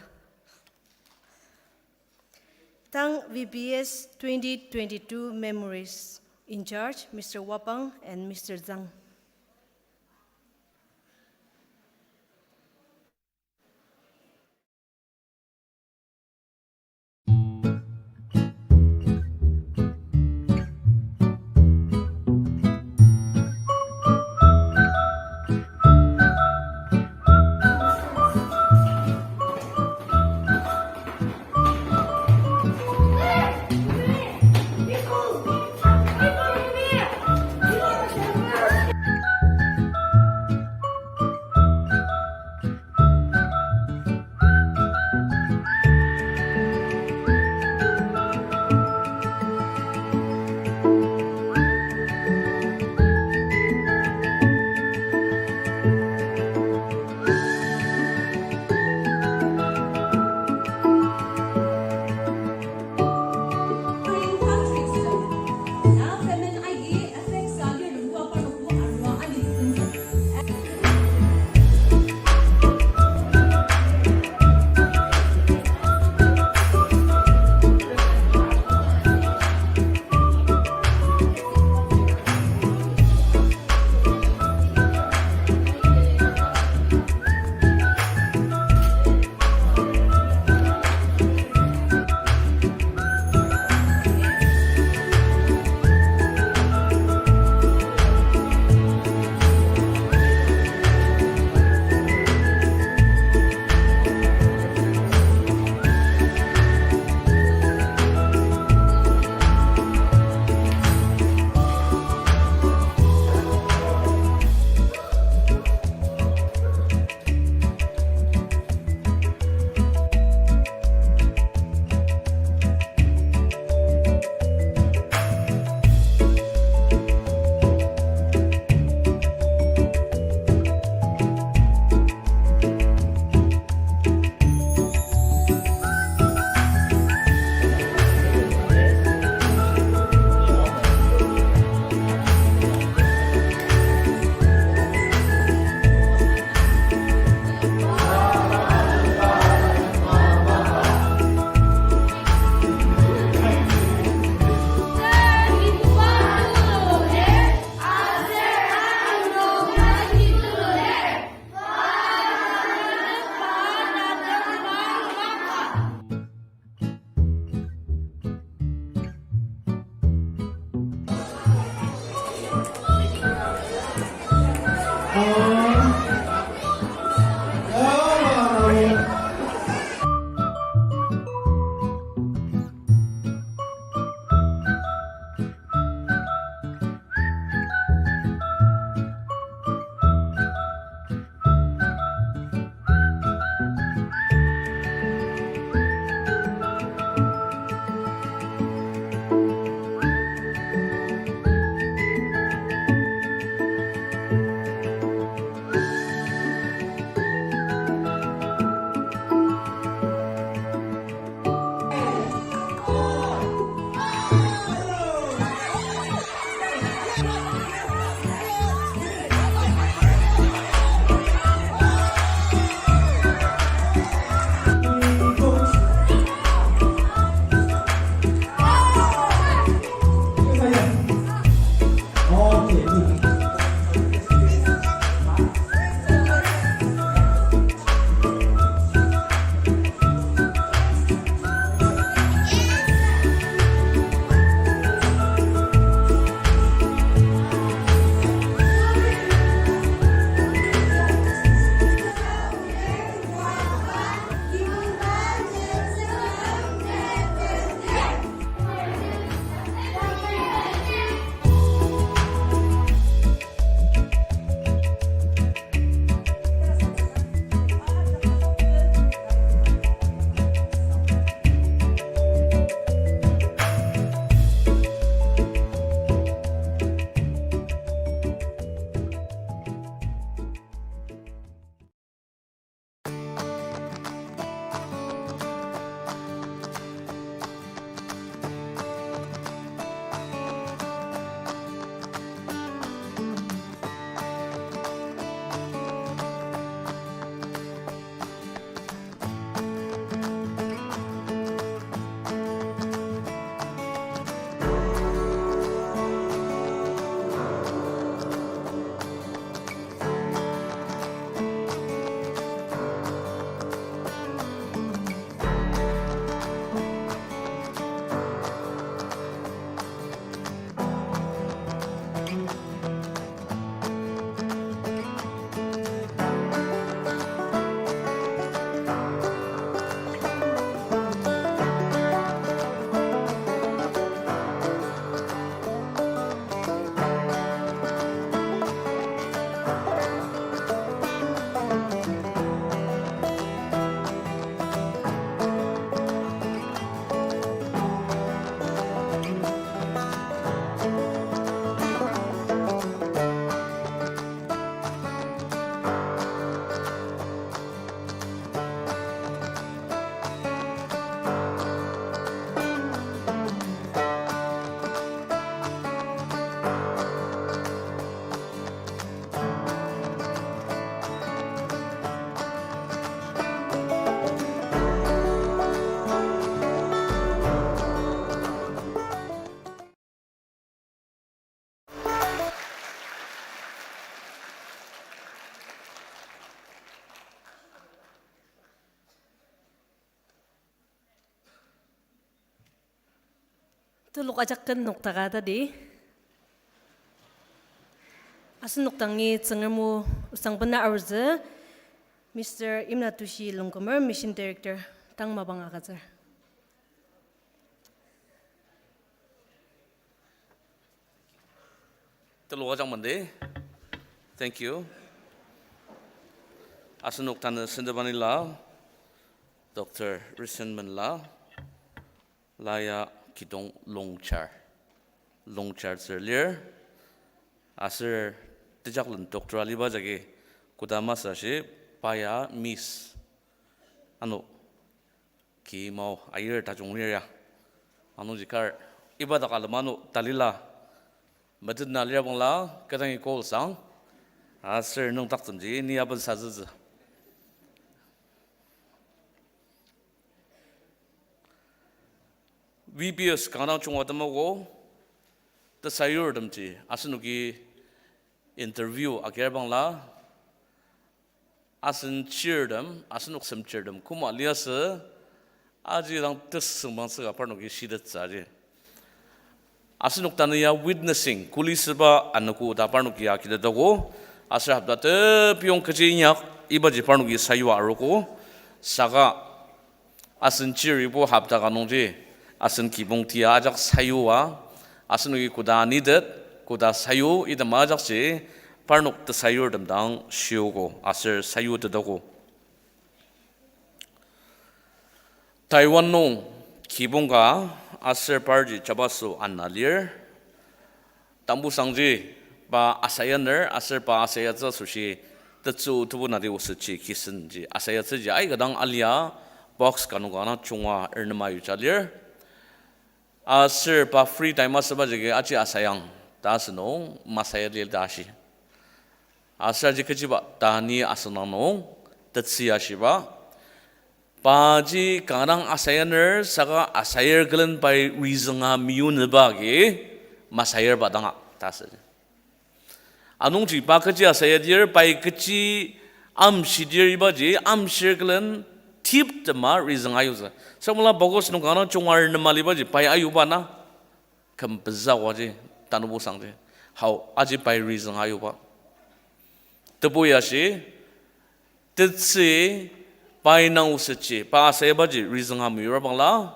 Tang V B S twenty twenty-two Memories in charge, Mister Wapang and Mister Zhang. Telok ajak ken noktaka tadi. Asenok dangi Tsüngrem o osang bena arutsü, Mister Imnatushi Longkumer, Mission Director, tang mapang agütsür. Telok ajak mende. Thank you. Asenok tanü sentepanila, Doctor Risenmenla, la ya kidong Longchar, Longchar tsür lir. Aser tejaklen doctor aliba jagi koda masü ashi, pa ya Miss. Ano, ki mao ayir tajung lir ya. Anungji kar, iba dak alema ano talila metetna lir bangla, kü dangi call sang. Aser nüngdaktsümji ni aben sazütsü. V P S kanga chunga temako, tesayurtemji asenoki interview agir bangla, asen chirtem, asenok semchirtem koma liasü, aji dang tesüngmang süka parnoki shitettsü aji. Asenok tanü ya witnessing, kuli süba anogo ta parnoki ya kitetogo, aser hopta tepiyong kechi inyak, ibaji parnoki sayua arogo, saka asen chiribo hopta ka nungji, asen kibong tia ajak sayua, asenoki koda anitet, koda sayu, item ajakji, parnok tesayurtem dang shiogo, aser sayutetogo. Taiwan nung kibong ka aser parji jabaso ana lir. Tambusangji pa asayaner aser pa asayatsü asoshi tetsü tebu nati osetji kisenji asayatsüji aika dang alia box ka nung ka na chunga ernema yuja lir. Aser pa free time asüba jagi aji asayang ta asünung masaya lir ta ashi. Aser aji kechiba ta ni asüngdang nung tetsü ashiba. Paji kanga dang asayaner saka asayir külen pai rizünga meyunüba agi masayirba danga ta asü. Anungji pa kechi asayadir, pai kechi amshidir ibaji amshir külen tiptema rizünga ayutsü. Samala box nung kanga chunga ernema libaji pai ayuba na küm pezü aoji, tanübo sangji. Hao, aji pai rizünga ayuba. Tebu ya shi, tetsü pai nung osetji, pa asayabaji rizünga meyura bangla,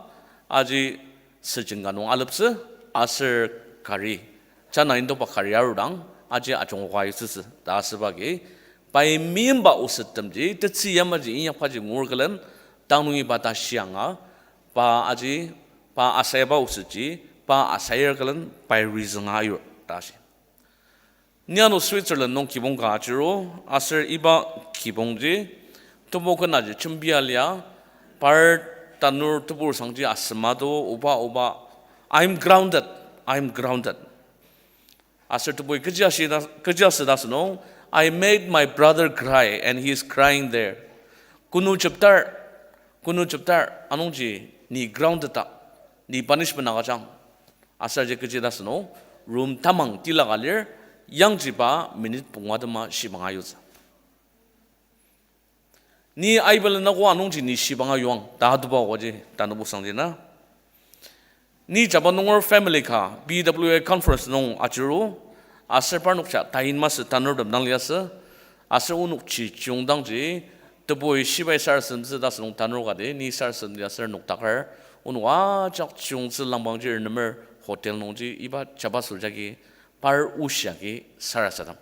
aji sejeng ka nung aleptsü, aser kari, jana indokba kari arudang, aji ajungoka yutsütsü ta asüba agi, pai meimba osettemji tetsü yamaji inyakbaji ngur külen, tang nungi pa ta shianga, pa aji, pa asayaba osetji, pa asayir külen pai rizünga ayur ta shi. Ni ano Switzerland nung kibong ka ajiru, aser iba kibongji, temokenaji jembia lia, par tanur tebur sangji asema to, oba, oba, I'm grounded, I'm grounded. Aser tebui kechi ashi ta, kechi asü ta asünung, I made my brother cry and he is crying there. Kunu jeptar, kunu jeptar, anungji ni grounded ta, ni punishment agüjang. Aser aji kechi ta asünung, room tamang tila ka lir, yangjiba minute punga tema shibanga yutsü. Ni aibelen ako anungji ni shibanga yuang ta adoba oji tanübo sangji na. Ni Japan nunger family ka B W A conference nung ajiru, aser parnokja tain masü tanurtem dang liasü, aser onok ji chiyongdangji, tebui shibai sarasademtsü ta asünung tanur kati, ni sarasademdi aser noktaker, onok ajak chiyongtsü langpangji ernemer hotel nungji iba jabaso jagi par oshi agi sarasadem.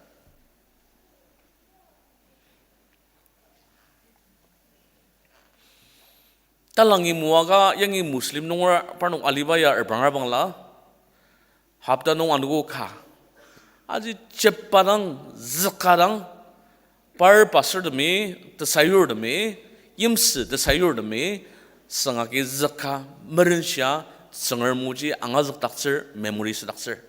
Talangi moaka yangi Muslim nunger parnok aliba ya erbang erbangla, hopta nung anogo ka, aji jepba dang, züka dang, par pastortemi, tesayurtemi, yimsü tesayurtemi, süngaki züka, merenshia, Tsüngrem oji angazükdaktsür, memory südaktsür.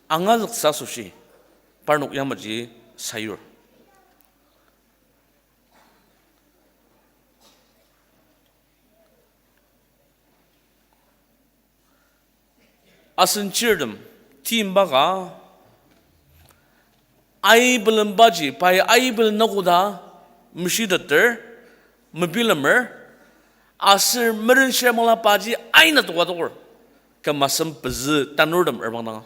Angazüktsü asoshi, parnok yamaji sayur. Asen chirtem, timba ka, aibelenbaji, pai aibelenogo ta, meshiteter, mebilemer, aser merenshir mangla paji aina toka tokur, küm asem pezü tanurtem erbang dang.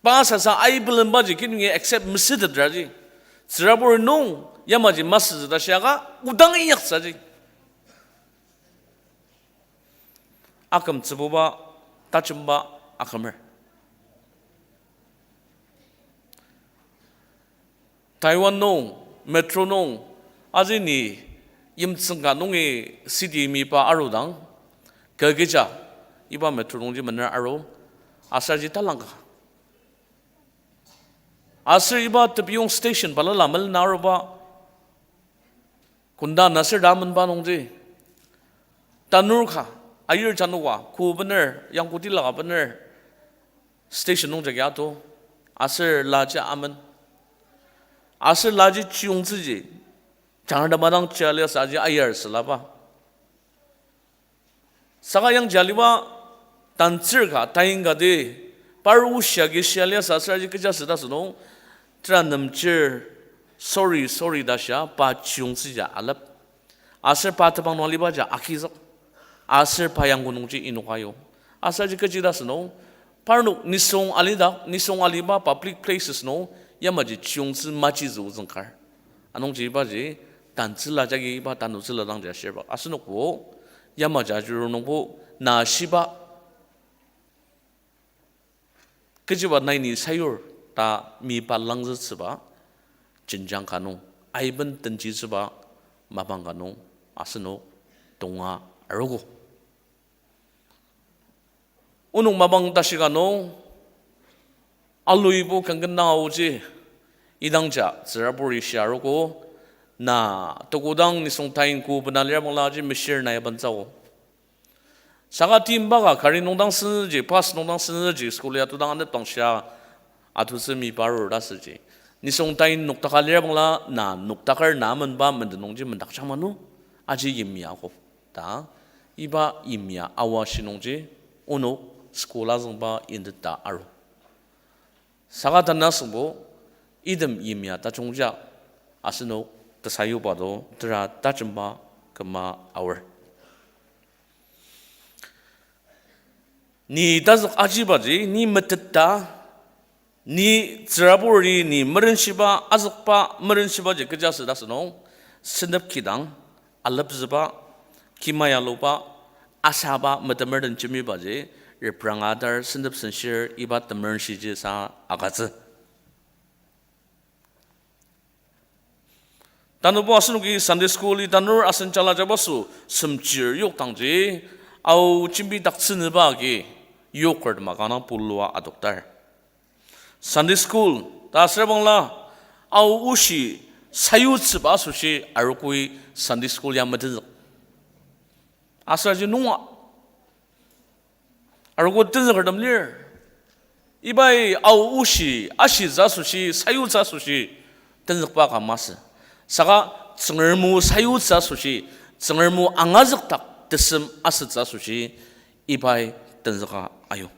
Pa sasa aibelenbaji kinungi accept mesüteter aji. Tsürabur nung yamaji masütsü ta shiaka odang inyaktsü aji. Akümtsübuba, tajemba akümer. Taiwan nung, metro nung, aji ni yimtsüng ka nungi city mipa arudang, kü kecha, iba metro nungji mener aru, aser aji talangka. Aser iba tepiyong station balala melena aruba, kunda nasür ta amenba nungji, tanur ka, ayir janoka, ko bener, yangkoti laka bener, station nung jagi ato, aser laji amen. Aser laji chiyongtsüji, jangrtem adang chia liasü aji ayir sülaba. Saka yangji aliba tantsür ka, tain ka ti, par oshi agi shia liasü aser aji kecha süta sünung, tera nemchir, sorry, sorry ta shia, pa chiyongtsüji alep. Aser pa tebang nung alibaji agizük. Aser pa yangko nungji inoka yo. Aser aji kechi ta sünung, parnok nisung alidak, nisung aliba public places nung, yamaji chiyongtsü majizü ozüng kar. Anungji ibaji, tantsüla jagi iba tanutsüla dangji ashirba. Asenokbo, yamaji ajurur nungbo, na shiba, kechiba nai ni sayur ta mipa langzütsüba, jenjang ka nung, aiben tenjitsüba, mapang ka nung, asenok, tonga arogo. Onok mapang tashi ka nung, aluibo kangkendang aoji, idangja tsüraburi shia arogo, na, tekodang nisung tain ko bena lir bangla aji meshir na yabentsüo. Saka timba ka gari nung dang sünyüji, bus nung dang sünyüji, school ya atudang anepdang shia, atutsü mipa arur ta süji. Nisung tain noktaka lir bangla, na noktaker na amenba menden nungji mendakjang manu, aji yimya ko. Ta, iba yimya aoa shi nungji, onok school azüngba yinteta aru. Saka tanü asüngbo, item yimya tajungja, asenok tesayuba to tera tajemba küma aor. Ni tazük ajibaji, ni meteta, ni tsüraburi, ni merenshiba, azükba merenshibaji kecha süta sünung, sentep kidang, alepzüba, kima yaluba, asaba metemertem jembibaji, repranga adar sentep senshir iba temerenshiji sa agütsü. Tanübo asenoki Sunday school-i tanur asen jala jabaso semchir yokdangji, ao jembidaktsünüba agi yoker tema kanga pulua adoktar. Sunday school ta asür bangla, ao oshi sayutsüba asoshi arogoi Sunday school ya metenzük. Aser aji nunga arogo tenzükertem lir. Ibai ao oshi ashitsü asoshi, sayutsü asoshi, tenzükba ka masü. Saka Tsüngrem o sayutsü asoshi, Tsüngrem o angazükdak tesem asütsü asoshi, ibai tenzüka ayu.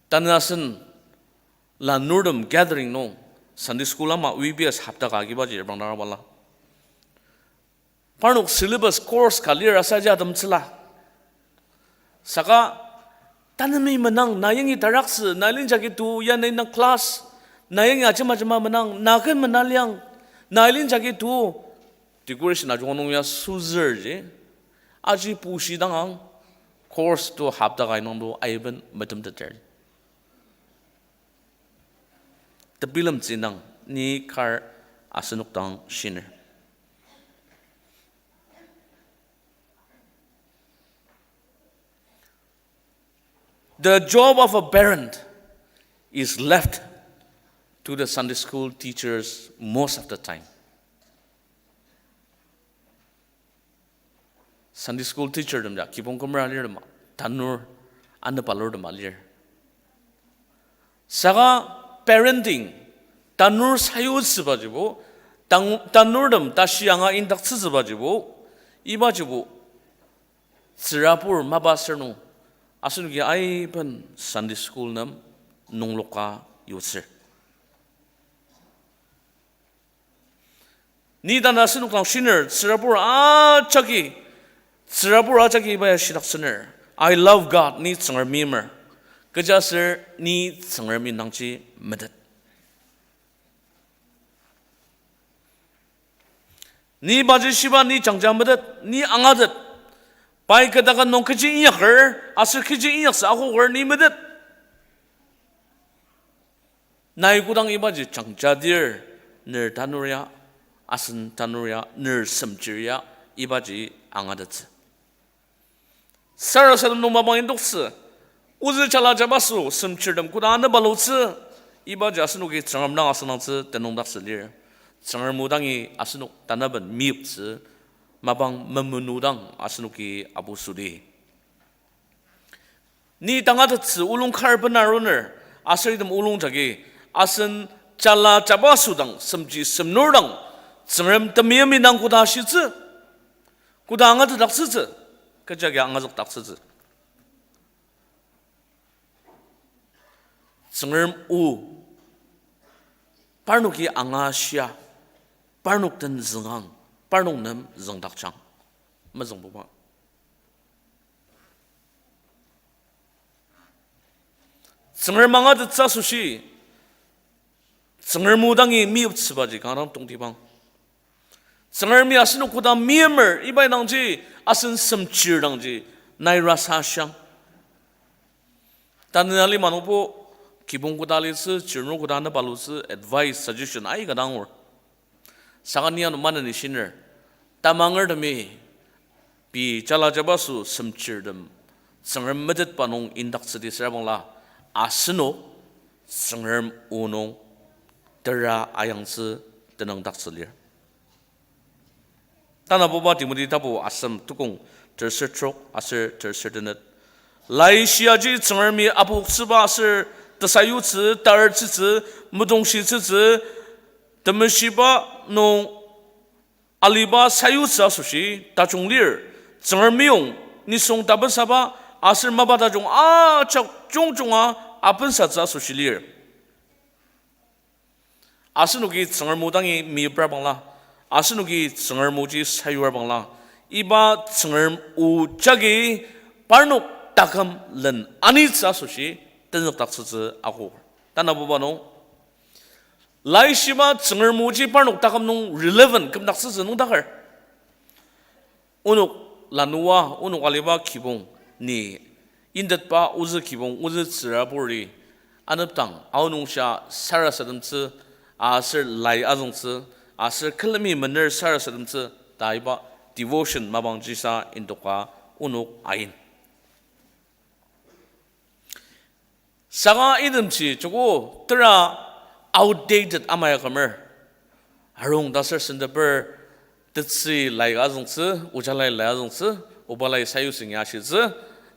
Tanü asen lanurtem gathering nung Sunday school ama V B S hopta ka agibaji reprangdang bala. Parnok syllabus course ka lir asaji atemtsüla. Saka tanemi menang na yangi taraktsü, na ilinjagi tu ya na indang class, na yangi ajema ajema menang, na ken mena liang, na ilinjagi tu. Decoration ajunga nung ya suzürji, aji pushidang ang, course to hopta ka indang to aiben metemteter. Tebilemtsü indang ni kar asenok dang shiner. The job of a parent is left to the Sunday school teachers most of the time. Sunday school teacher tem ja kibong kümera lir tema, tanur anepalur tema lir. Saka parenting, tanur sayutsübajibo, tang-, tanurtem tashi anga indaktsütsübajibo, ibajibo tsürabur mapa sür nung, asenoki aiben Sunday school nem nungloka yutsür. Ni tanü asenok dang shiner, tsürabur ajaki, tsürabur ajaki iba ya shidaktsüner, I love God, ni Tsüngrem meimer. Kechiaser ni Tsüngrem indangji metet. Ni ibaji shiba ni jangja metet, ni angatet. Pai kü taküm nung kechi inyaker, aser kechi inyaksa akoker ni metet. Nai kodang ibaji jangjadir, ner tanur ya, asen tanur ya, ner semchir ya, ibaji angatettsü. Sarasadem nung mapang indoktsü, ozü jala jabaso, semchirtem koda anübalutsü, ibaji asenoki Tsüngrem dang asüngdangtsü tenüngdaktsü lir. Tsüngrem o dangi asenok tanaben meyiptsü, mapang memenudang asenoki apu südi. Ni tangatettsü olung kar bena aruner, aser item olung jagi, asen jala jabaso dang, semji semnur dang, Tsüngrem temeim indang koda shitsü, koda angatetdaktsütsü, kechi agi angazükdaktsütsü. Tsüngrem o, parnoki angashia, parnok den züngang, parnok nem züngdakjang. Mezüngbuba. Tsüngrem angatettsü asoshi, Tsüngrem o dangi meyiptsübaji kanga dang tongtibang. Tsüngremi asenok koda meimer iba indangji, asen semchir dangji, nai rasa shiang. Tanü alima nungbo, kibong koda alitsü, chirnur koda anübalutsü, advice, suggestion aika dang angur. Saka ni ano maneni shiner, tamangertemi, pei jala jabaso semchirtem, Tsüngrem metetba nung indaktsüdi süra bangla, asenok, Tsüngrem o nung, tera ayangtsü tenüngdaktsü lir. Tanabuba Timoti tapu asem tukong terser trok aser terser tenet. Laishiaji Tsüngremi apoktsüba aser tesayutsü, tartsütsü, metongshitsütsü, temeshiba nung aliba sayutsü asoshi tajung lir. Tsüngrem meyong, nisung tapensaba, aser mapa tajung ajak jungjunga apensatsü asoshi lir. Asenoki Tsüngrem o dangi meyipra bangla, asenoki Tsüngrem oji sayur bangla, iba Tsüngrem o jagi parnok taküm len anitsü asoshi tenzükdaktsütsü ako. Tanabuba nung, laishiba Tsüngrem oji parnok taküm nung relevant kümdaktsütsü nüngdaker. Onok lanua, onok aliba kibong ni, indetba ozü kibong, ozü tsüraburi, anepdang, aonungshia sarasademtsü, aser lai azüngtsü, aser külemi mener sarasademtsü, ta iba devotion mapang jisa indoka onok ain. Saka itemji joko tera outdated ama ya kümer. Arung ta ser senteper tetsü lai azüngtsü, ojalai lai azüngtsü, obalai sayutsü ya ashitsü,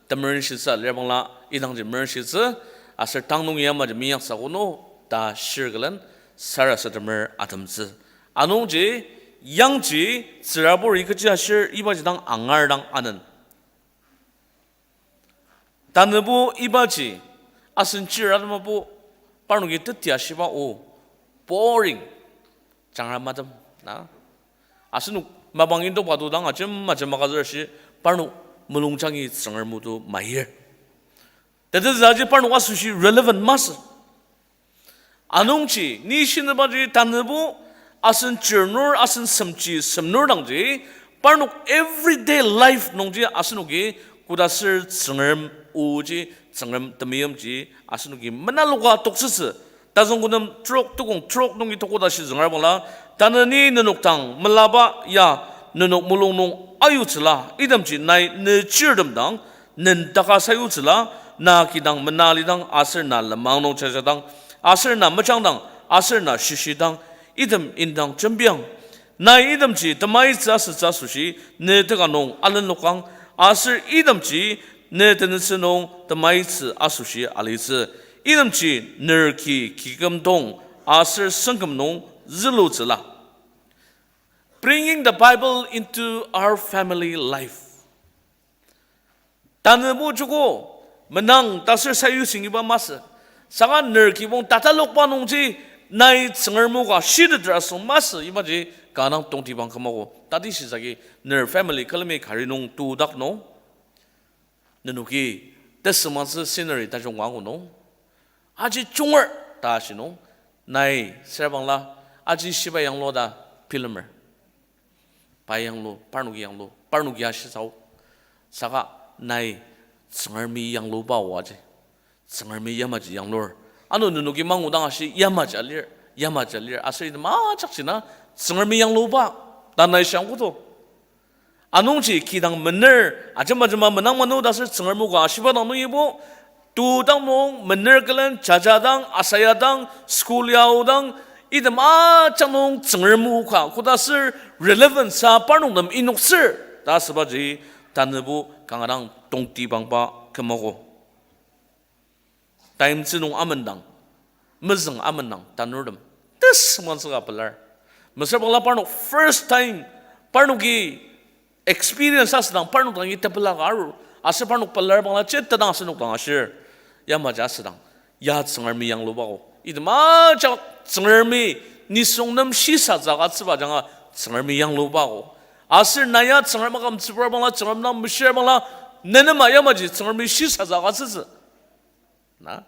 temerenshitsü lir bangla idangji merenshitsü, aser tang nung yamaji minyaksa kono ta shir külen sarasademer atemtsü. Anungji, yangji, tsürabur ikechi ashir ibaji dang angar dang anen. Tanübo ibaji, asen chir atemabo, parnoki teti ashiba o, boring, jangra matem, na? Asenok mapang indokba to dang ajem ajem agütsür shi, parnok mulungjangi Tsüngrem o to mayir. Tetezüji parnok asoshi relevant masü. Anungji, ni shinibaji tanübo, asen chirnur, asen semji, semnur dangji, parnok everyday life nungji asenoki, koda ser Tsüngrem oji, Tsüngrem temeimji, asenoki menaloka toktsütsü. Tazüngkunem trok tukong trok nungi tokota shi züngra bangla, tanü ni nenok dang melaba ya nenok mulung nung ayutsüla, itemji nai ne chirtem dang, nendaka sayutsüla, na kidang mena alidang aser na lenmang nung jajadang, aser na mejangdang, aser na shishidang, item indang jembiang. Nai itemji temaitsü asütsü asoshi, ne teka nung alenlokang, aser itemji ne tenütsü nung temaitsü asoshi alitsü. Itemji ner ki kikümdong, aser sengküm nung zülutsüla. Bringing the Bible into our family life. Tanübo joko menang ta ser sayutsü ingiba masü. Saka ner kibong tatalokba nungji nai Tsüngrem o ka shiteter asüng masü ibaji kanga tongtibang kümogo. Tati shisa agi ner family külemi kari nung tudak nung nenoki tesüngmangtsü scenery tajung ka angu nung, aji junger ta ashi nung, nai süra bangla aji shiba yanglu ta bilemer. Pa yanglu, parnoki yanglu, parnoki ashitsü o. Saka nai Tsüngremi yangluba o aji. Tsüngremi yamaji yanglur. Ano nenoki mangudang ashi yamaji alir, yamaji alir. Aser item ajakji na Tsüngremi yangluba ta nai shia angutsü. Anungji kidang mener, ajema ajema menang manu ta ser Tsüngrem o ka ashiba dang nungibo, tudang nung, mener külen, jajadang, asayadang, school yaodang, item ajak nung Tsüngrem o ka koda ser relevant sa parnok nem inoktsür ta asübaji tanübo kanga dang tongtibangba kümogo. Timetsü nung amendang, mezüng amendang tanurtem tesüngmangtsü ka pelar. Mesüra bangla parnok first time, parnoki experience asüdang parnok dangi tepela ka arur. Aser parnok pelar bangla jeta dang asenok dang ashir. Yamaji asüdang, ya Tsüngremi yangluba o. Item ajak Tsüngremi nisung nem shisatsü agütsüba ajanga Tsüngremi yangluba o. Aser na ya Tsüngrem akümtsübur bangla, Tsüngrem dang meshir bangla, nenema yamaji Tsüngremi shisatsü agütsütsü. Na?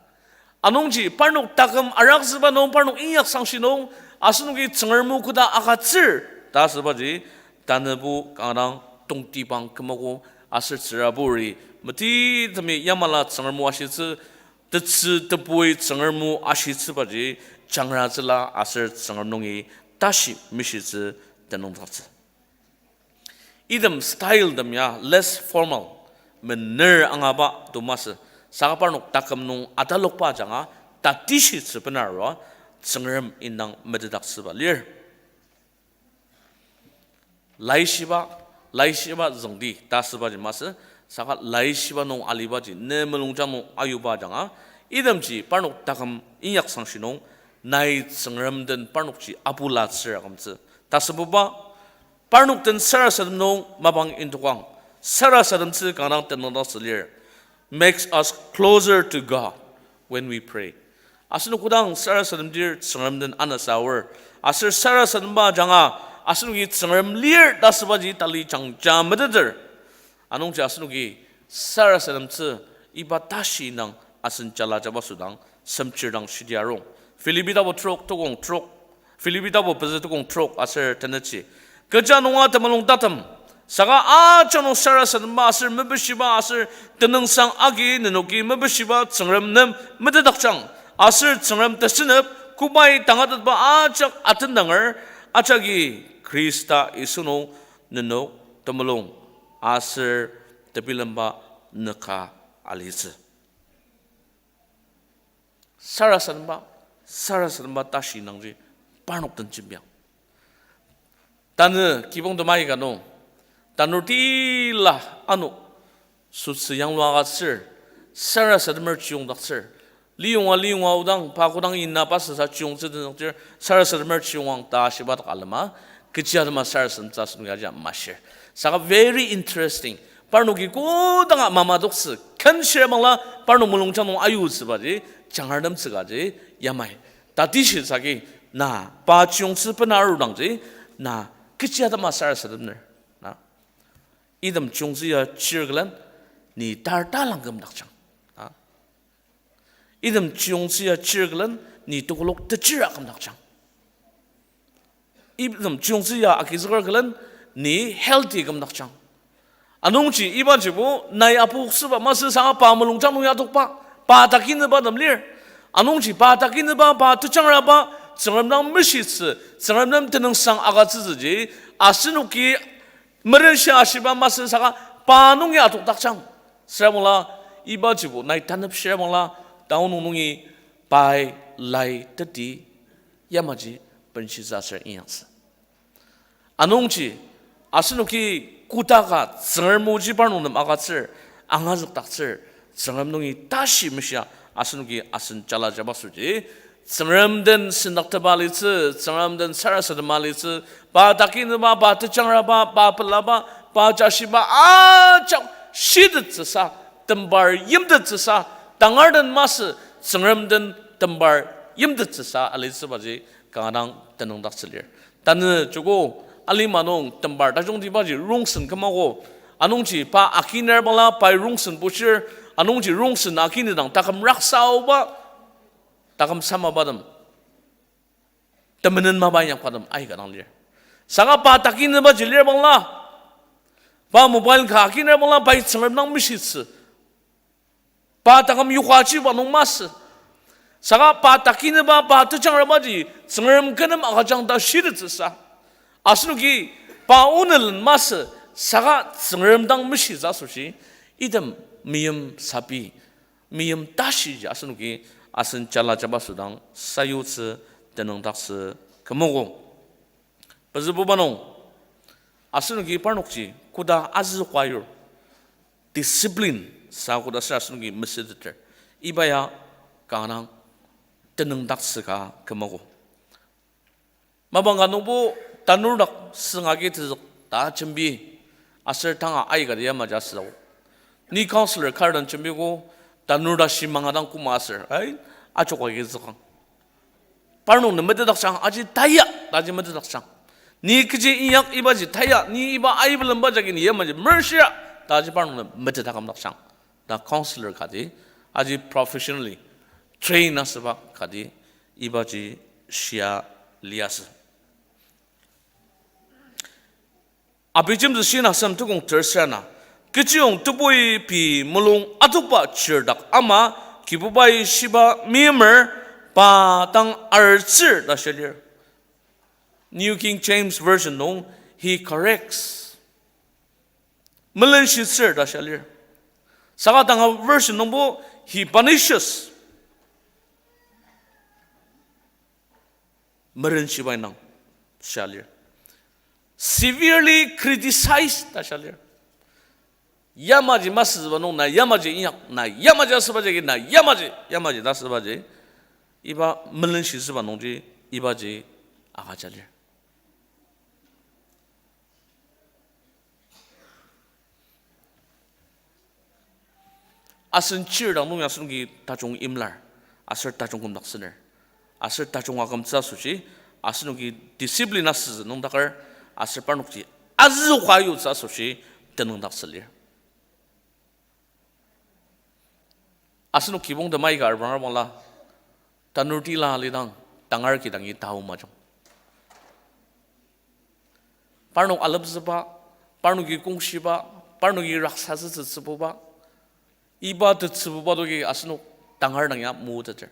Anungji parnok taküm araktsüba nung, parnok inyaksangshi nung, asenoki Tsüngrem o koda agütsür ta asübaji tanübo kanga dang tongtibang kümogo. Aser tsüraburi metitemi yamala Tsüngrem o ashitsü, tetsü tebui Tsüngrem o ashitsübaji jangratsüla aser Tsüngrem nungi tashi mishitsü tenüngdaktsü. Item style tem ya less formal, mener angaba to masü, saka parnok taküm nung atalokba ajanga tatishitsü bena arua Tsüngrem indang metetdaktsüba lir. Laishiba, laishiba züngdi ta asübaji masü, saka laishiba nung alibaji ne mulungjang nung ayuba ajanga, itemji parnok taküm inyaksangshi nung nai Tsüngrem den parnokji abulatsür akümtsü. Tasübuba, parnok den sarasadem nung mapang indokang, sarasademtsü kanga dang tenüngdaktsü lir. Makes us closer to God when we pray. Asenok kodang sarasademdir Tsüngrem den anasa aor. Aser sarasademba ajanga asenoki Tsüngrem lir ta asübaji tali jangja meteter. Anungji asenoki sarasademtsü iba tashi indang asen jala jabaso dang semchir dang shidi arung. Philippi tapu trok tukong trok, Philippi tapu pezü tukong trok aser tenet. Kecha nunga temulung tatem, saka ajak nung sarasademba aser mepeshiba aser tenüngsang agi nenoki mepeshiba Tsüngrem nem metetdakjang. Aser Tsüngrem tesünep kobai tangatetba ajak atendanger ajaki Khrista Yisu nung nenok temulung aser tebilemba nüka alitsü. Sarasademba, sarasademba tashi nungji parnok den jembiang. Tanü kibong temai ka nung, tanur tila ano sütsü yanglua agütsür, sarasademer chiyongdaktsür. Liyonga liyonga aodang, pa kodang ina pasasa chiyongtsü tenzüktir, sarasademer chiyongang ta shiba dak alema, kechi atema sarasademtsü asenok ya ja mashir. Saka very interesting. Parnoki kodanga mamadoktsü, ken shirabangla parnok mulungjang nung ayutsübaji, jangartemtsü kaji, yamai. Tatishi saki, na, pa chiyongtsü bena arudangji, na, kechi atema sarasademner. Na. Item chiyongtsü ya chir külen, ni tar talang kümdakjang. Na. Item chiyongtsü ya chir külen, ni tokolok techir akümdakjang. Item chiyongtsü ya agizüker külen, ni healthy kümdakjang. Anungji ibajibo nai apoktsüba masü saka pa mulungjang nung ya tokba, pa takinüba tem lir. Anungji pa takinüba, pa tejangraba, Tsüngrem dang meshitsü, Tsüngrem nem tenüngsang agütsütsüji, asenoki merenshi ashiba masü saka pa nung ya atokdakjang. Süra bangla ibajibo nai tanep shira bangla, tanü nung nungi pai lai teti yamaji benshitsü aser inyaktsü. Anungji, asenoki kotaka Tsüngrem oji parnok nem agütsür, angazükdaktsür, Tsüngrem nungi tashi meshia asenoki asen jala jabasoji, Tsüngrem den sendaktepa litsü, Tsüngrem den sarasadema litsü, pa takinüba, pa tejangraba, pa pelaba, pa jashiba ajak shitettsüsa, tembar yimtettsüsa, tangar den masü, Tsüngrem den tembar yimtettsüsa alitsübaji kanga dang tenüngdaktsü lir. Tanü joko alima nung tembar tajungtibaji rongsen kümogo. Anungji pa akiner bangla pai rongsen bushir, anungji rongsen akinidang taküm raksaoba, taküm samabatem, temenen mapa inyakbatem aika dang lir. Saka pa takinübaji lir bangla, pa mobile ka akiner bangla pai Tsüngrem dang mishitsü. Pa taküm yukachiba nung masü. Saka pa takinüba, pa tejangrabaji Tsüngrem kü nem agüjang ta shitettsüsa, asenoki pa onülen masü, saka Tsüngrem dang mishitsü asoshi, item meim sabi, meim tashiji asenoki asen jala jabaso dang sayutsü tenüngdaktsü kümogo. Pezübuba nung, asenoki parnokji koda azüka yur, discipline sa koda aser asenoki mesüteter, iba ya kanga dang tenüngdaktsü ka kümogo. Mapang ka nungbo tanur dak sünga agi tezük ta jembi, aser tanga aikati yamaji asütsü. Ni counselor kar dang jembiko, tanur tashi manga dang koma aser, ai, ajoka agi zükang. Parnok nem metetdaktsüang, aji taya, ta ji metetdaktsüang. Ni kechi inyak ibaji taya, ni iba aibelemba jagi ni yamaji mershia, ta ji parnok nem metetdaktsüang daktsüang. Ta counselor kati, aji professionally train asüba kati, ibaji shia liasü. Abijemtsü shin asem tukong tersür ana, kechiyong tebui pei mulung atokba chirdak ama, Kibubai shiba meimer pa dang artsür ta shia lir. New King James Version nung, he corrects. Melenshitsür ta shia lir. Saka tanga version nungbo, he punishes. Merenshiba inang shia lir. Severely criticize ta shia lir. Yamaji masüba nung na yamaji inyak, na yamaji asüba jagi na yamaji, yamaji ta asübaji, iba melenshitsüba nungji ibaji agüja lir. Asen chir dang nung ya asenoki tajung imlar, aser tajung kümdaktsüner, aser tajung akümtsü asoshi, asenoki discipline asütsü nüngdaker, aser parnokji azüoka yutsü asoshi tenüngdaktsü lir. Asenok kibongtem aika arbangar bangla, tanur tila alidang, tangar kidangi tao majung. Parnok alepzüba, parnoki kongshiba, parnoki raksatsütsübuba, iba tetsübuba toki asenok tangar dang ya moteter.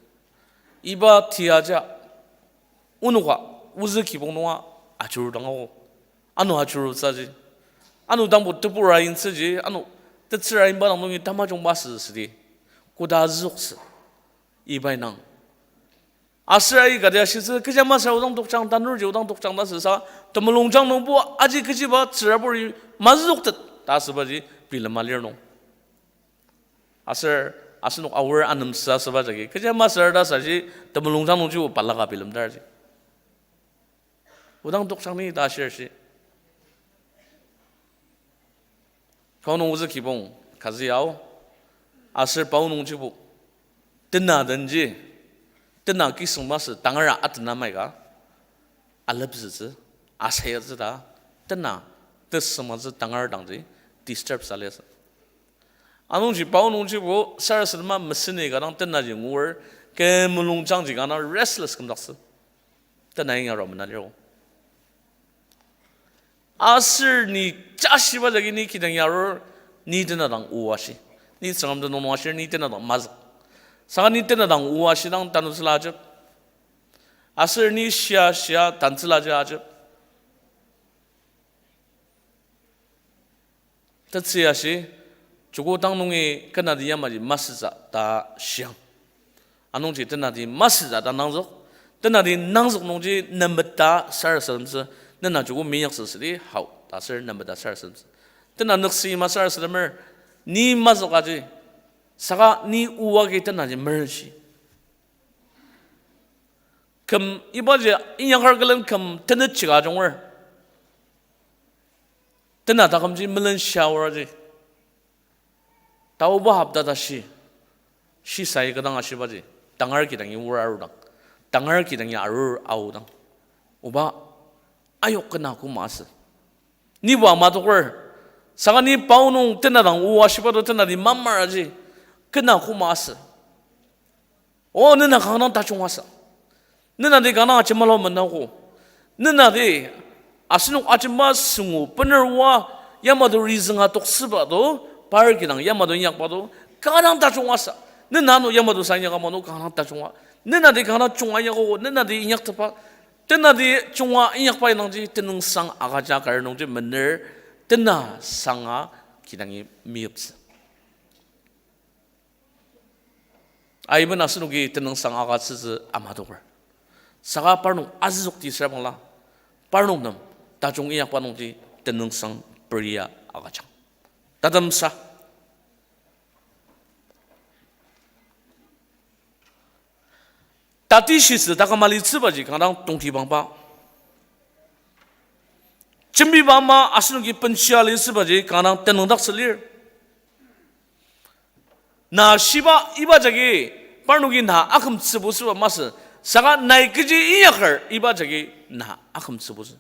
Iba tiaja onoka ozü kibong nunga ajurur dang ao. Ano ajurutsüji, ano dangbo tebura intsüji, ano tetsüra inba dang nungi tamajungba asü südi, koda azüoktsü iba inang. Aser aikati ashitsü, kecha masü odang tokjang, tanurji odang tokjang ta süsa, temulungjang nungbo aji kechiba tsüraburi mazüktet ta asübaji bilema lir nung. Aser asenok aor anemsü asüba jagi kecha masü ta saji, temulungjang nungjibo balaka bilemdarji. Odang tokjang ni ta ashir shi. Kau nung ozü kibong kazi ao, aser pao nungjibo tena denji, tena kisüng masü tangara atena maika, alepzütsü, asayatsü ta, tena tesüngmangtsü tangar dangji disturb sa liasü. Anungji pao nungjibo sarasadema meseni ka dang tenaji ngur, kü mulungjangji ka dang restless kümdaktsü. Tena inga ro mena liro. Aser ni jashiba jagi ni kidang yarur, ni tena dang o ashi. Ni Tsüngrem tenüng nung ashir ni tena dang mazük. Saka ni tena dang o ashidang tanutsüla ajep, aser ni shia shia tantsüla ji ajep. Tetsü ashi, joko dang nungi kenati yamaji masütsü ta shiang. Anungji tenati masütsü ta nangzük, tenati nangzük nungji nemeta sarasademtsü, nena joko minyaksü südi hao ta aser nemeta sarasademtsü. Tena nüksi ma sarasademer, ni mazük aji, saka ni o agi tenaji merenshi. Küm ibaji inyakar külen küm tenet chika junger. Tena takümji melen shia aor aji. Taoba hopta tashi. Shisai kü dang ashibaji. Tangar kidangi or arudang. Tangar kidangi arur aodang. Oba, ayok kena koma asü. Nibo ama toker. Saka ni pao nung tena dang o ashiba to tena di mamar aji. Kena koma asü. O, nena kanga dang tajung asa. Nena di kanga dang ajemalo menako. Nena di asenok ajema süngu bener oa yamato reason a toksüba to, par kidang yamato inyakba to, kanga dang tajung asa. Nena ano yamato sa inyaka mano kanga dang tajung a. Nena di kanga dang junga inyako, nena di inyaktepa. Tena di junga inyakba indangji tenüngsang agüja kar nungji mener tena sanga kidangi meyiptsü. Aiben asenoki tenüngsang agütsütsü ama toker. Saka parnok azüzükti süra bangla, parnok nem tajung inyakba nungji tenüngsang peria agüjang. Tatemsa. Tatishitsü taküm alitsübaji kanga dang tongtibangba. Jembiba ama asenoki benshia alitsübaji kanga dang tenüngdaktsü lir. Na shiba iba jagi parnoki na akümtsübutsüba masü, saka nai kechi inyaker iba jagi na akümtsübutsü.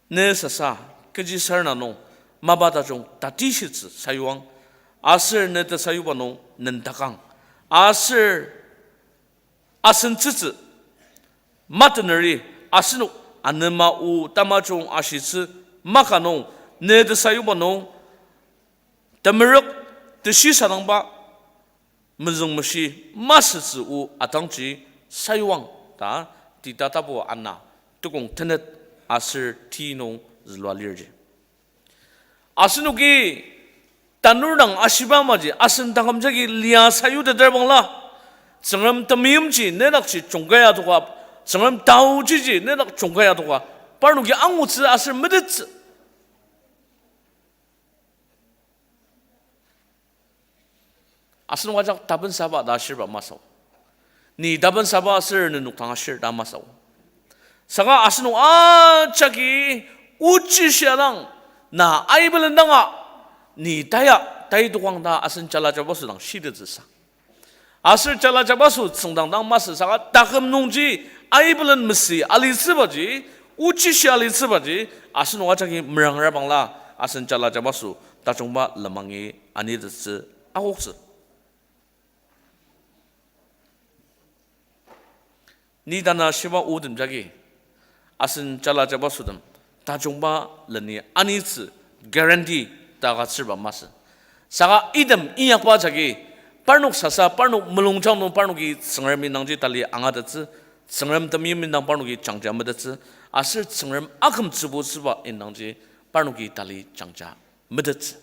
Ne sasa, kechisarena nung, mapa tajung tatishitsü sayuang, aser ne tesayuba nung nentakang, aser asentsütsü, mateneri, asenok anema o tamajung ashitsü, maka nung, ne tesayuba nung, temerük, teshisadangba, mezüngmeshi masütsü o atangji sayuang ta, Tita tapu ana, tukong tenet aser ti nung zülua lirji. Asenoki tanur dang ashiba amaji asen taküm jagi lia sayuteter bangla, Tsüngrem temeimji nedakji jungkai adoka, Tsüngrem taochiji nedak jungkai adoka, parnoki angutsü aser metettsü. Asenok ajak tapensaba ta ashirba masü. Ni tapensaba aser nenok dang ashir ta masü. Saka asenok ajaki ochi shia dang, na aibelen danga, ni taya, tai tokang ta asen jala jabaso dang shitettsüsa. Aser jala jabaso tsüngdang dang masü saka taküm nungji aibelen mesü alitsübaji, ochi shia alitsübaji, asenok ajaki merangra bangla, asen jala jabaso tajungba lemangi anitettsü akoktsü. Ni tanü shiba otem jagi, asen jala jabasütem, tajungba leni anitsü guarantee ta agütsürba masü. Saka item inyakba jagi, parnok sasa, parnok mulungjang nung parnoki Tsüngremi nangji tali angatettsü, Tsüngrem temeim indang parnoki jangja metettsü, aser Tsüngrem akümtsübutsüba indangji parnoki tali jangja metettsü.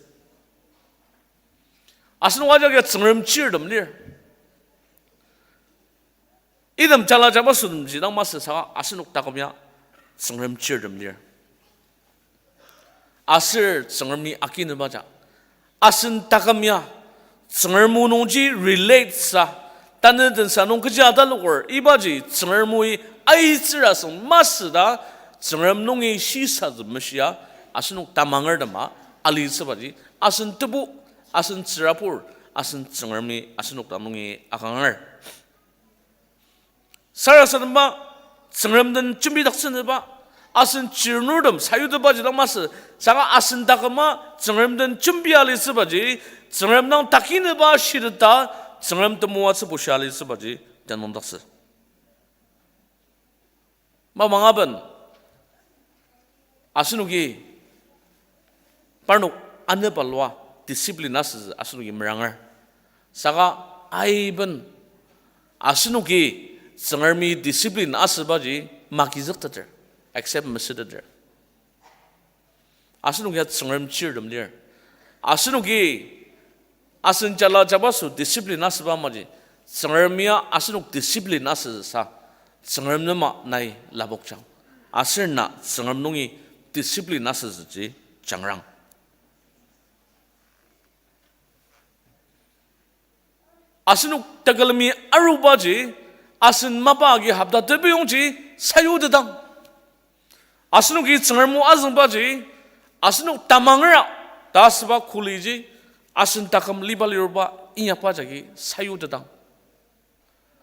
Asenok ajak ya Tsüngrem chirtem lir. Item jala jabasütemji dang masü saka asenok taküm ya Tsüngrem chirtem lir. Aser Tsüngremi akinüba ja, asen taküm ya Tsüngrem o nungji relate sa, tanü tensa nung kechi ataloker ibaji Tsüngrem oi aitsürasüng masü ta, Tsüngrem nungi shisatsü meshia, asenok tamangertema alitsübaji, asen tebu, asen tsürabur, asen Tsüngremi asenok dang nungi akanger. Sarasademba, Tsüngrem den jembidaktsünüba, asen chirnurtem sayutetbaji dang masü, saka asen taküma Tsüngrem den jembi alitsübaji, Tsüngrem dang takinüba shiteta, Tsüngrem temoatsü bushia alitsübaji tenüngdaktsü. Mapang aben, asenoki parnok anebalua discipline asütsü asenoki meranger. Saka aiben asenoki Tsüngremi discipline asübaji magizükteter, accept mesüteter. Asenok ya Tsüngrem chirtem lir. Asenoki asen jala jabaso discipline asüba maji, Tsüngrem ya asenok discipline asüsa, Tsüngrem nema nai lapokjang. Aser na Tsüngrem nungi discipline asütsüji jangrang. Asenok tekülemi arubaji, asen mapa agi hopta tebiyongji sayutetang. Asenoki Tsüngrem o azüngbaji, asenok tamangera ta asüba kuliji, asen taküm liba liruba inyakba jagi sayutetang.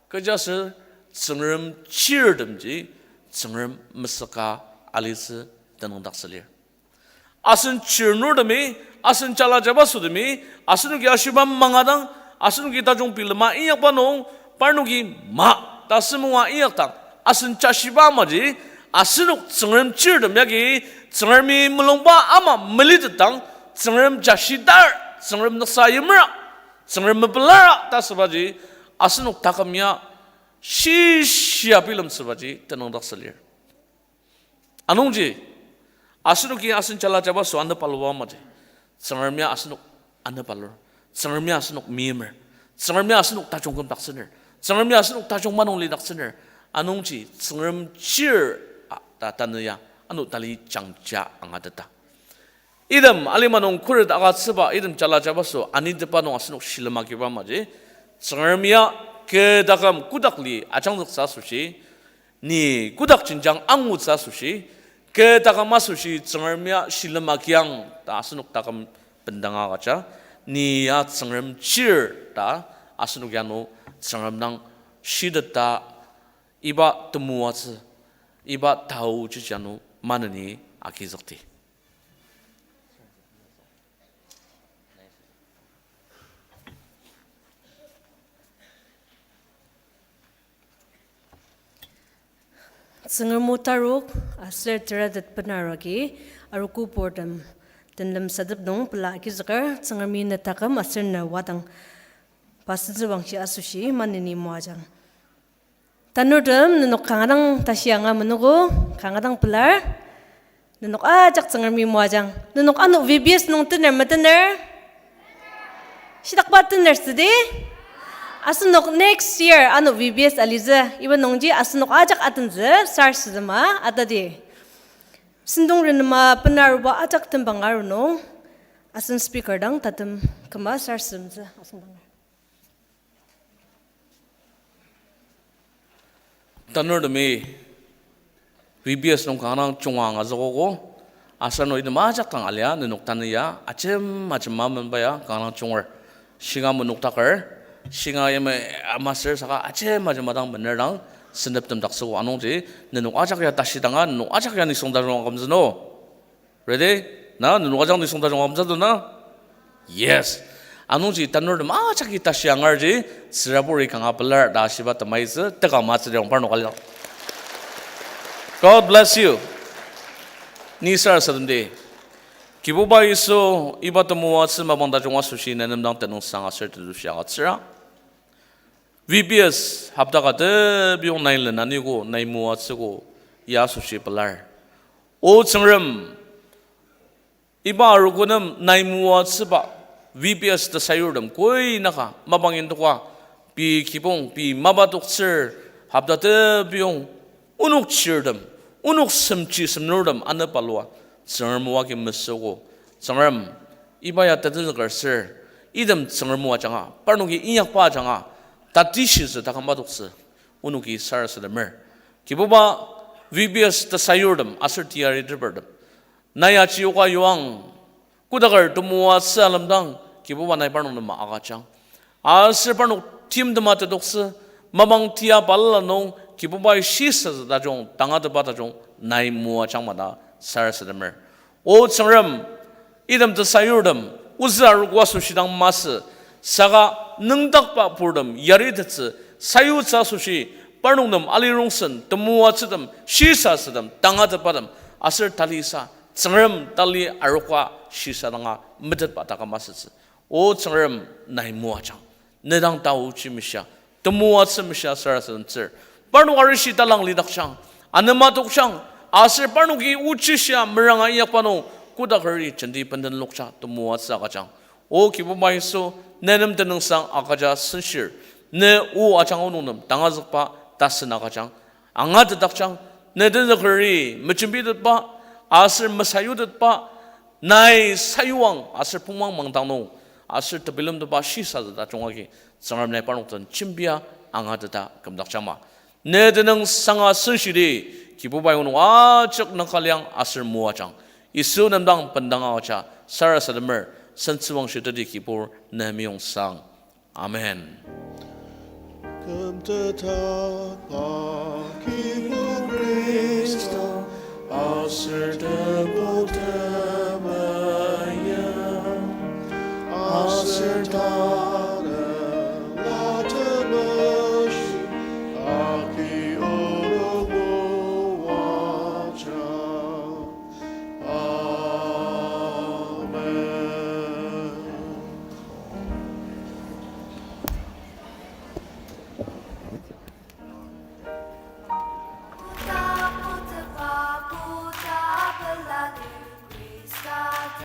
Kechiaser Tsüngrem chirtemji Tsüngrem mesüka alitsü tenüngdaktsü lir. Asen chirnurtemi, asen jala jabasotemi, asenoki ashiba mangadang, asenoki tajung bilema inyakba nung, parnoki ma ta sümunga inyakdang, asen jashiba amaji, asenok Tsüngrem chirtem yagi, Tsüngremi mulungba ama melitetdang, Tsüngrem jashidar, Tsüngrem nüksa yimera, Tsüngrem mepelara ta asübaji, asenok taküm ya shishia bilemtsübaji tenüngdaktsü lir. Anungji, asenoki asen jala jabaso anepalua amaji, Tsüngrem ya asenok anepalur, Tsüngrem ya asenok meimer, Tsüngrem ya asenok tajung kümdaktsüner, Tsüngrem ya asenok tajung manung lidaktsüner, anungji Tsüngrem chir a, ta tanü ya ano tali jangja angateta. Item alima nung khuret agütsüba, item jala jabaso anitepa nung asenok shilem agiba amaji, Tsüngrem ya kü taküm kotak li ajangzüktsü asoshi, ni kotak jenjang angutsü asoshi, kü taküm asoshi Tsüngrem ya shilem agiang ta asenok taküm bendanga agüja, ni ya Tsüngrem chir ta asenok ya ano Tsüngrem dang shiteta iba temoatsü, iba taochi ano maneni agizükdi. Tsüngrem o tarok aser teratet benarogi, arogo purtem tenlem sadep nung pela agizüker, Tsüngremi ne taküm aser ne wadang pasenzüwangshi asoshi maneni moajang. Tanurtem, nenok kanga dang tashi anga menogo, kanga dang pelar. Nenok ajak Tsüngremi moajang. Nenok ano V B S nung tener metener? Shitakba tener südi? Asenok next year ano V B S alitsü, iba nungji asenok ajak atentsü, sar sütema atadi. Sentong renema benaruba ajak tembang aru nung, asen speaker dang tatem küma sar sütemtsü asen dang. Tanurtemi V B S nung kanga dang junga angazükogo, aser ano item ajak dang alia, nenok tanü ya ajem ajema menba ya kanga dang junger. Shinga menokdaker, shinga yamai amaser saka ajem ajema dang mener dang sentep temdaktsüogo anungji, nenok ajak ya tashi danga, nenok ajak ya nisung tajung akümtsü no. Ready? Na, nenok ajak nisung tajung akümtsü to na? Yes. Anungji tanurtem ajaki tashi angarji, tsüraburi kanga pelar ta shiba temaitsü, teka matsü liang parnok alia. God bless you. Ni sarasademdi. Kibuba Yisu, iba temoatsü mapang tajung asoshi ne nem dang tenüngsang aser tetushi agütsüra. V B S hopta ka tebiyong nai len aniko, nai moatsüko, ya asoshi pelar. O Tsüngrem, iba arogo nem nai moatsüba V B S tesayurtem koi naka mapang indoka, pei kibong, pei mapa toktsür, hopta tebiyong, onok chirtem, onok semchi semnurtem anepalua, Tsüngrem o agi mesüogo. Tsüngrem, iba ya tetezüker ser, item Tsüngrem o ajanga, parnoki inyakba ajanga, tatishitsü taküm adoktsü, onoki sarasademer. Kibuba, V B S tesayurtem aser teyaritepertem, nai aji oka yuang, kodaker temoatsü alemdang, Kibuba nai parnok nem agüjang. Aser parnok timtema tetoktsü, mapang tia balala nung, Kibubai shisatsü tajung, tangatetba tajung, nai moajang ma ta sarasademer. O Tsüngrem, item tesayurtem, ozü arogo asoshi dang masü, saka nüngdakba purtem yaritettsü, sayutsü asoshi, parnok nem alirongsen, temoatsütem, shisatsütem, tangatetbatem, aser talisa, Tsüngrem tali aroka shisadanga metetba taküm asütsü. O Tsüngrem nai moajang, ne dang taochi meshia, temoatsü meshia sarasademtsür. Parnok arishi talang lidakjang, anema tokjang, aser parnoki ochishia meranga inyakba nung, kodakeri jenti bendenlokja temoatsü agüjang. O Kibuba Yisu, ne nem tenüngsang agüja senshir, ne o ajanga onok nem tangazükba tasen agüjang, angatetdakjang, ne tenzükeri mejembitetba, aser mesayutetba, nai sayuang aser pongmang mangdang nung, aser tebilemtetba shisatsü tajung agi Tsüngrem nai parnok den jembia angateta kümdakjangma. Ne tenüng sanga senshidi, Kibuba nung ajak nüngka liang aser moajang. Yisu nem dang bendang agüja sarasademer, sentsüwangshi teti Kibur ne meyong sang. Amen. Kümtetba Kibu Khrista, aser Tebu temeim, aser ta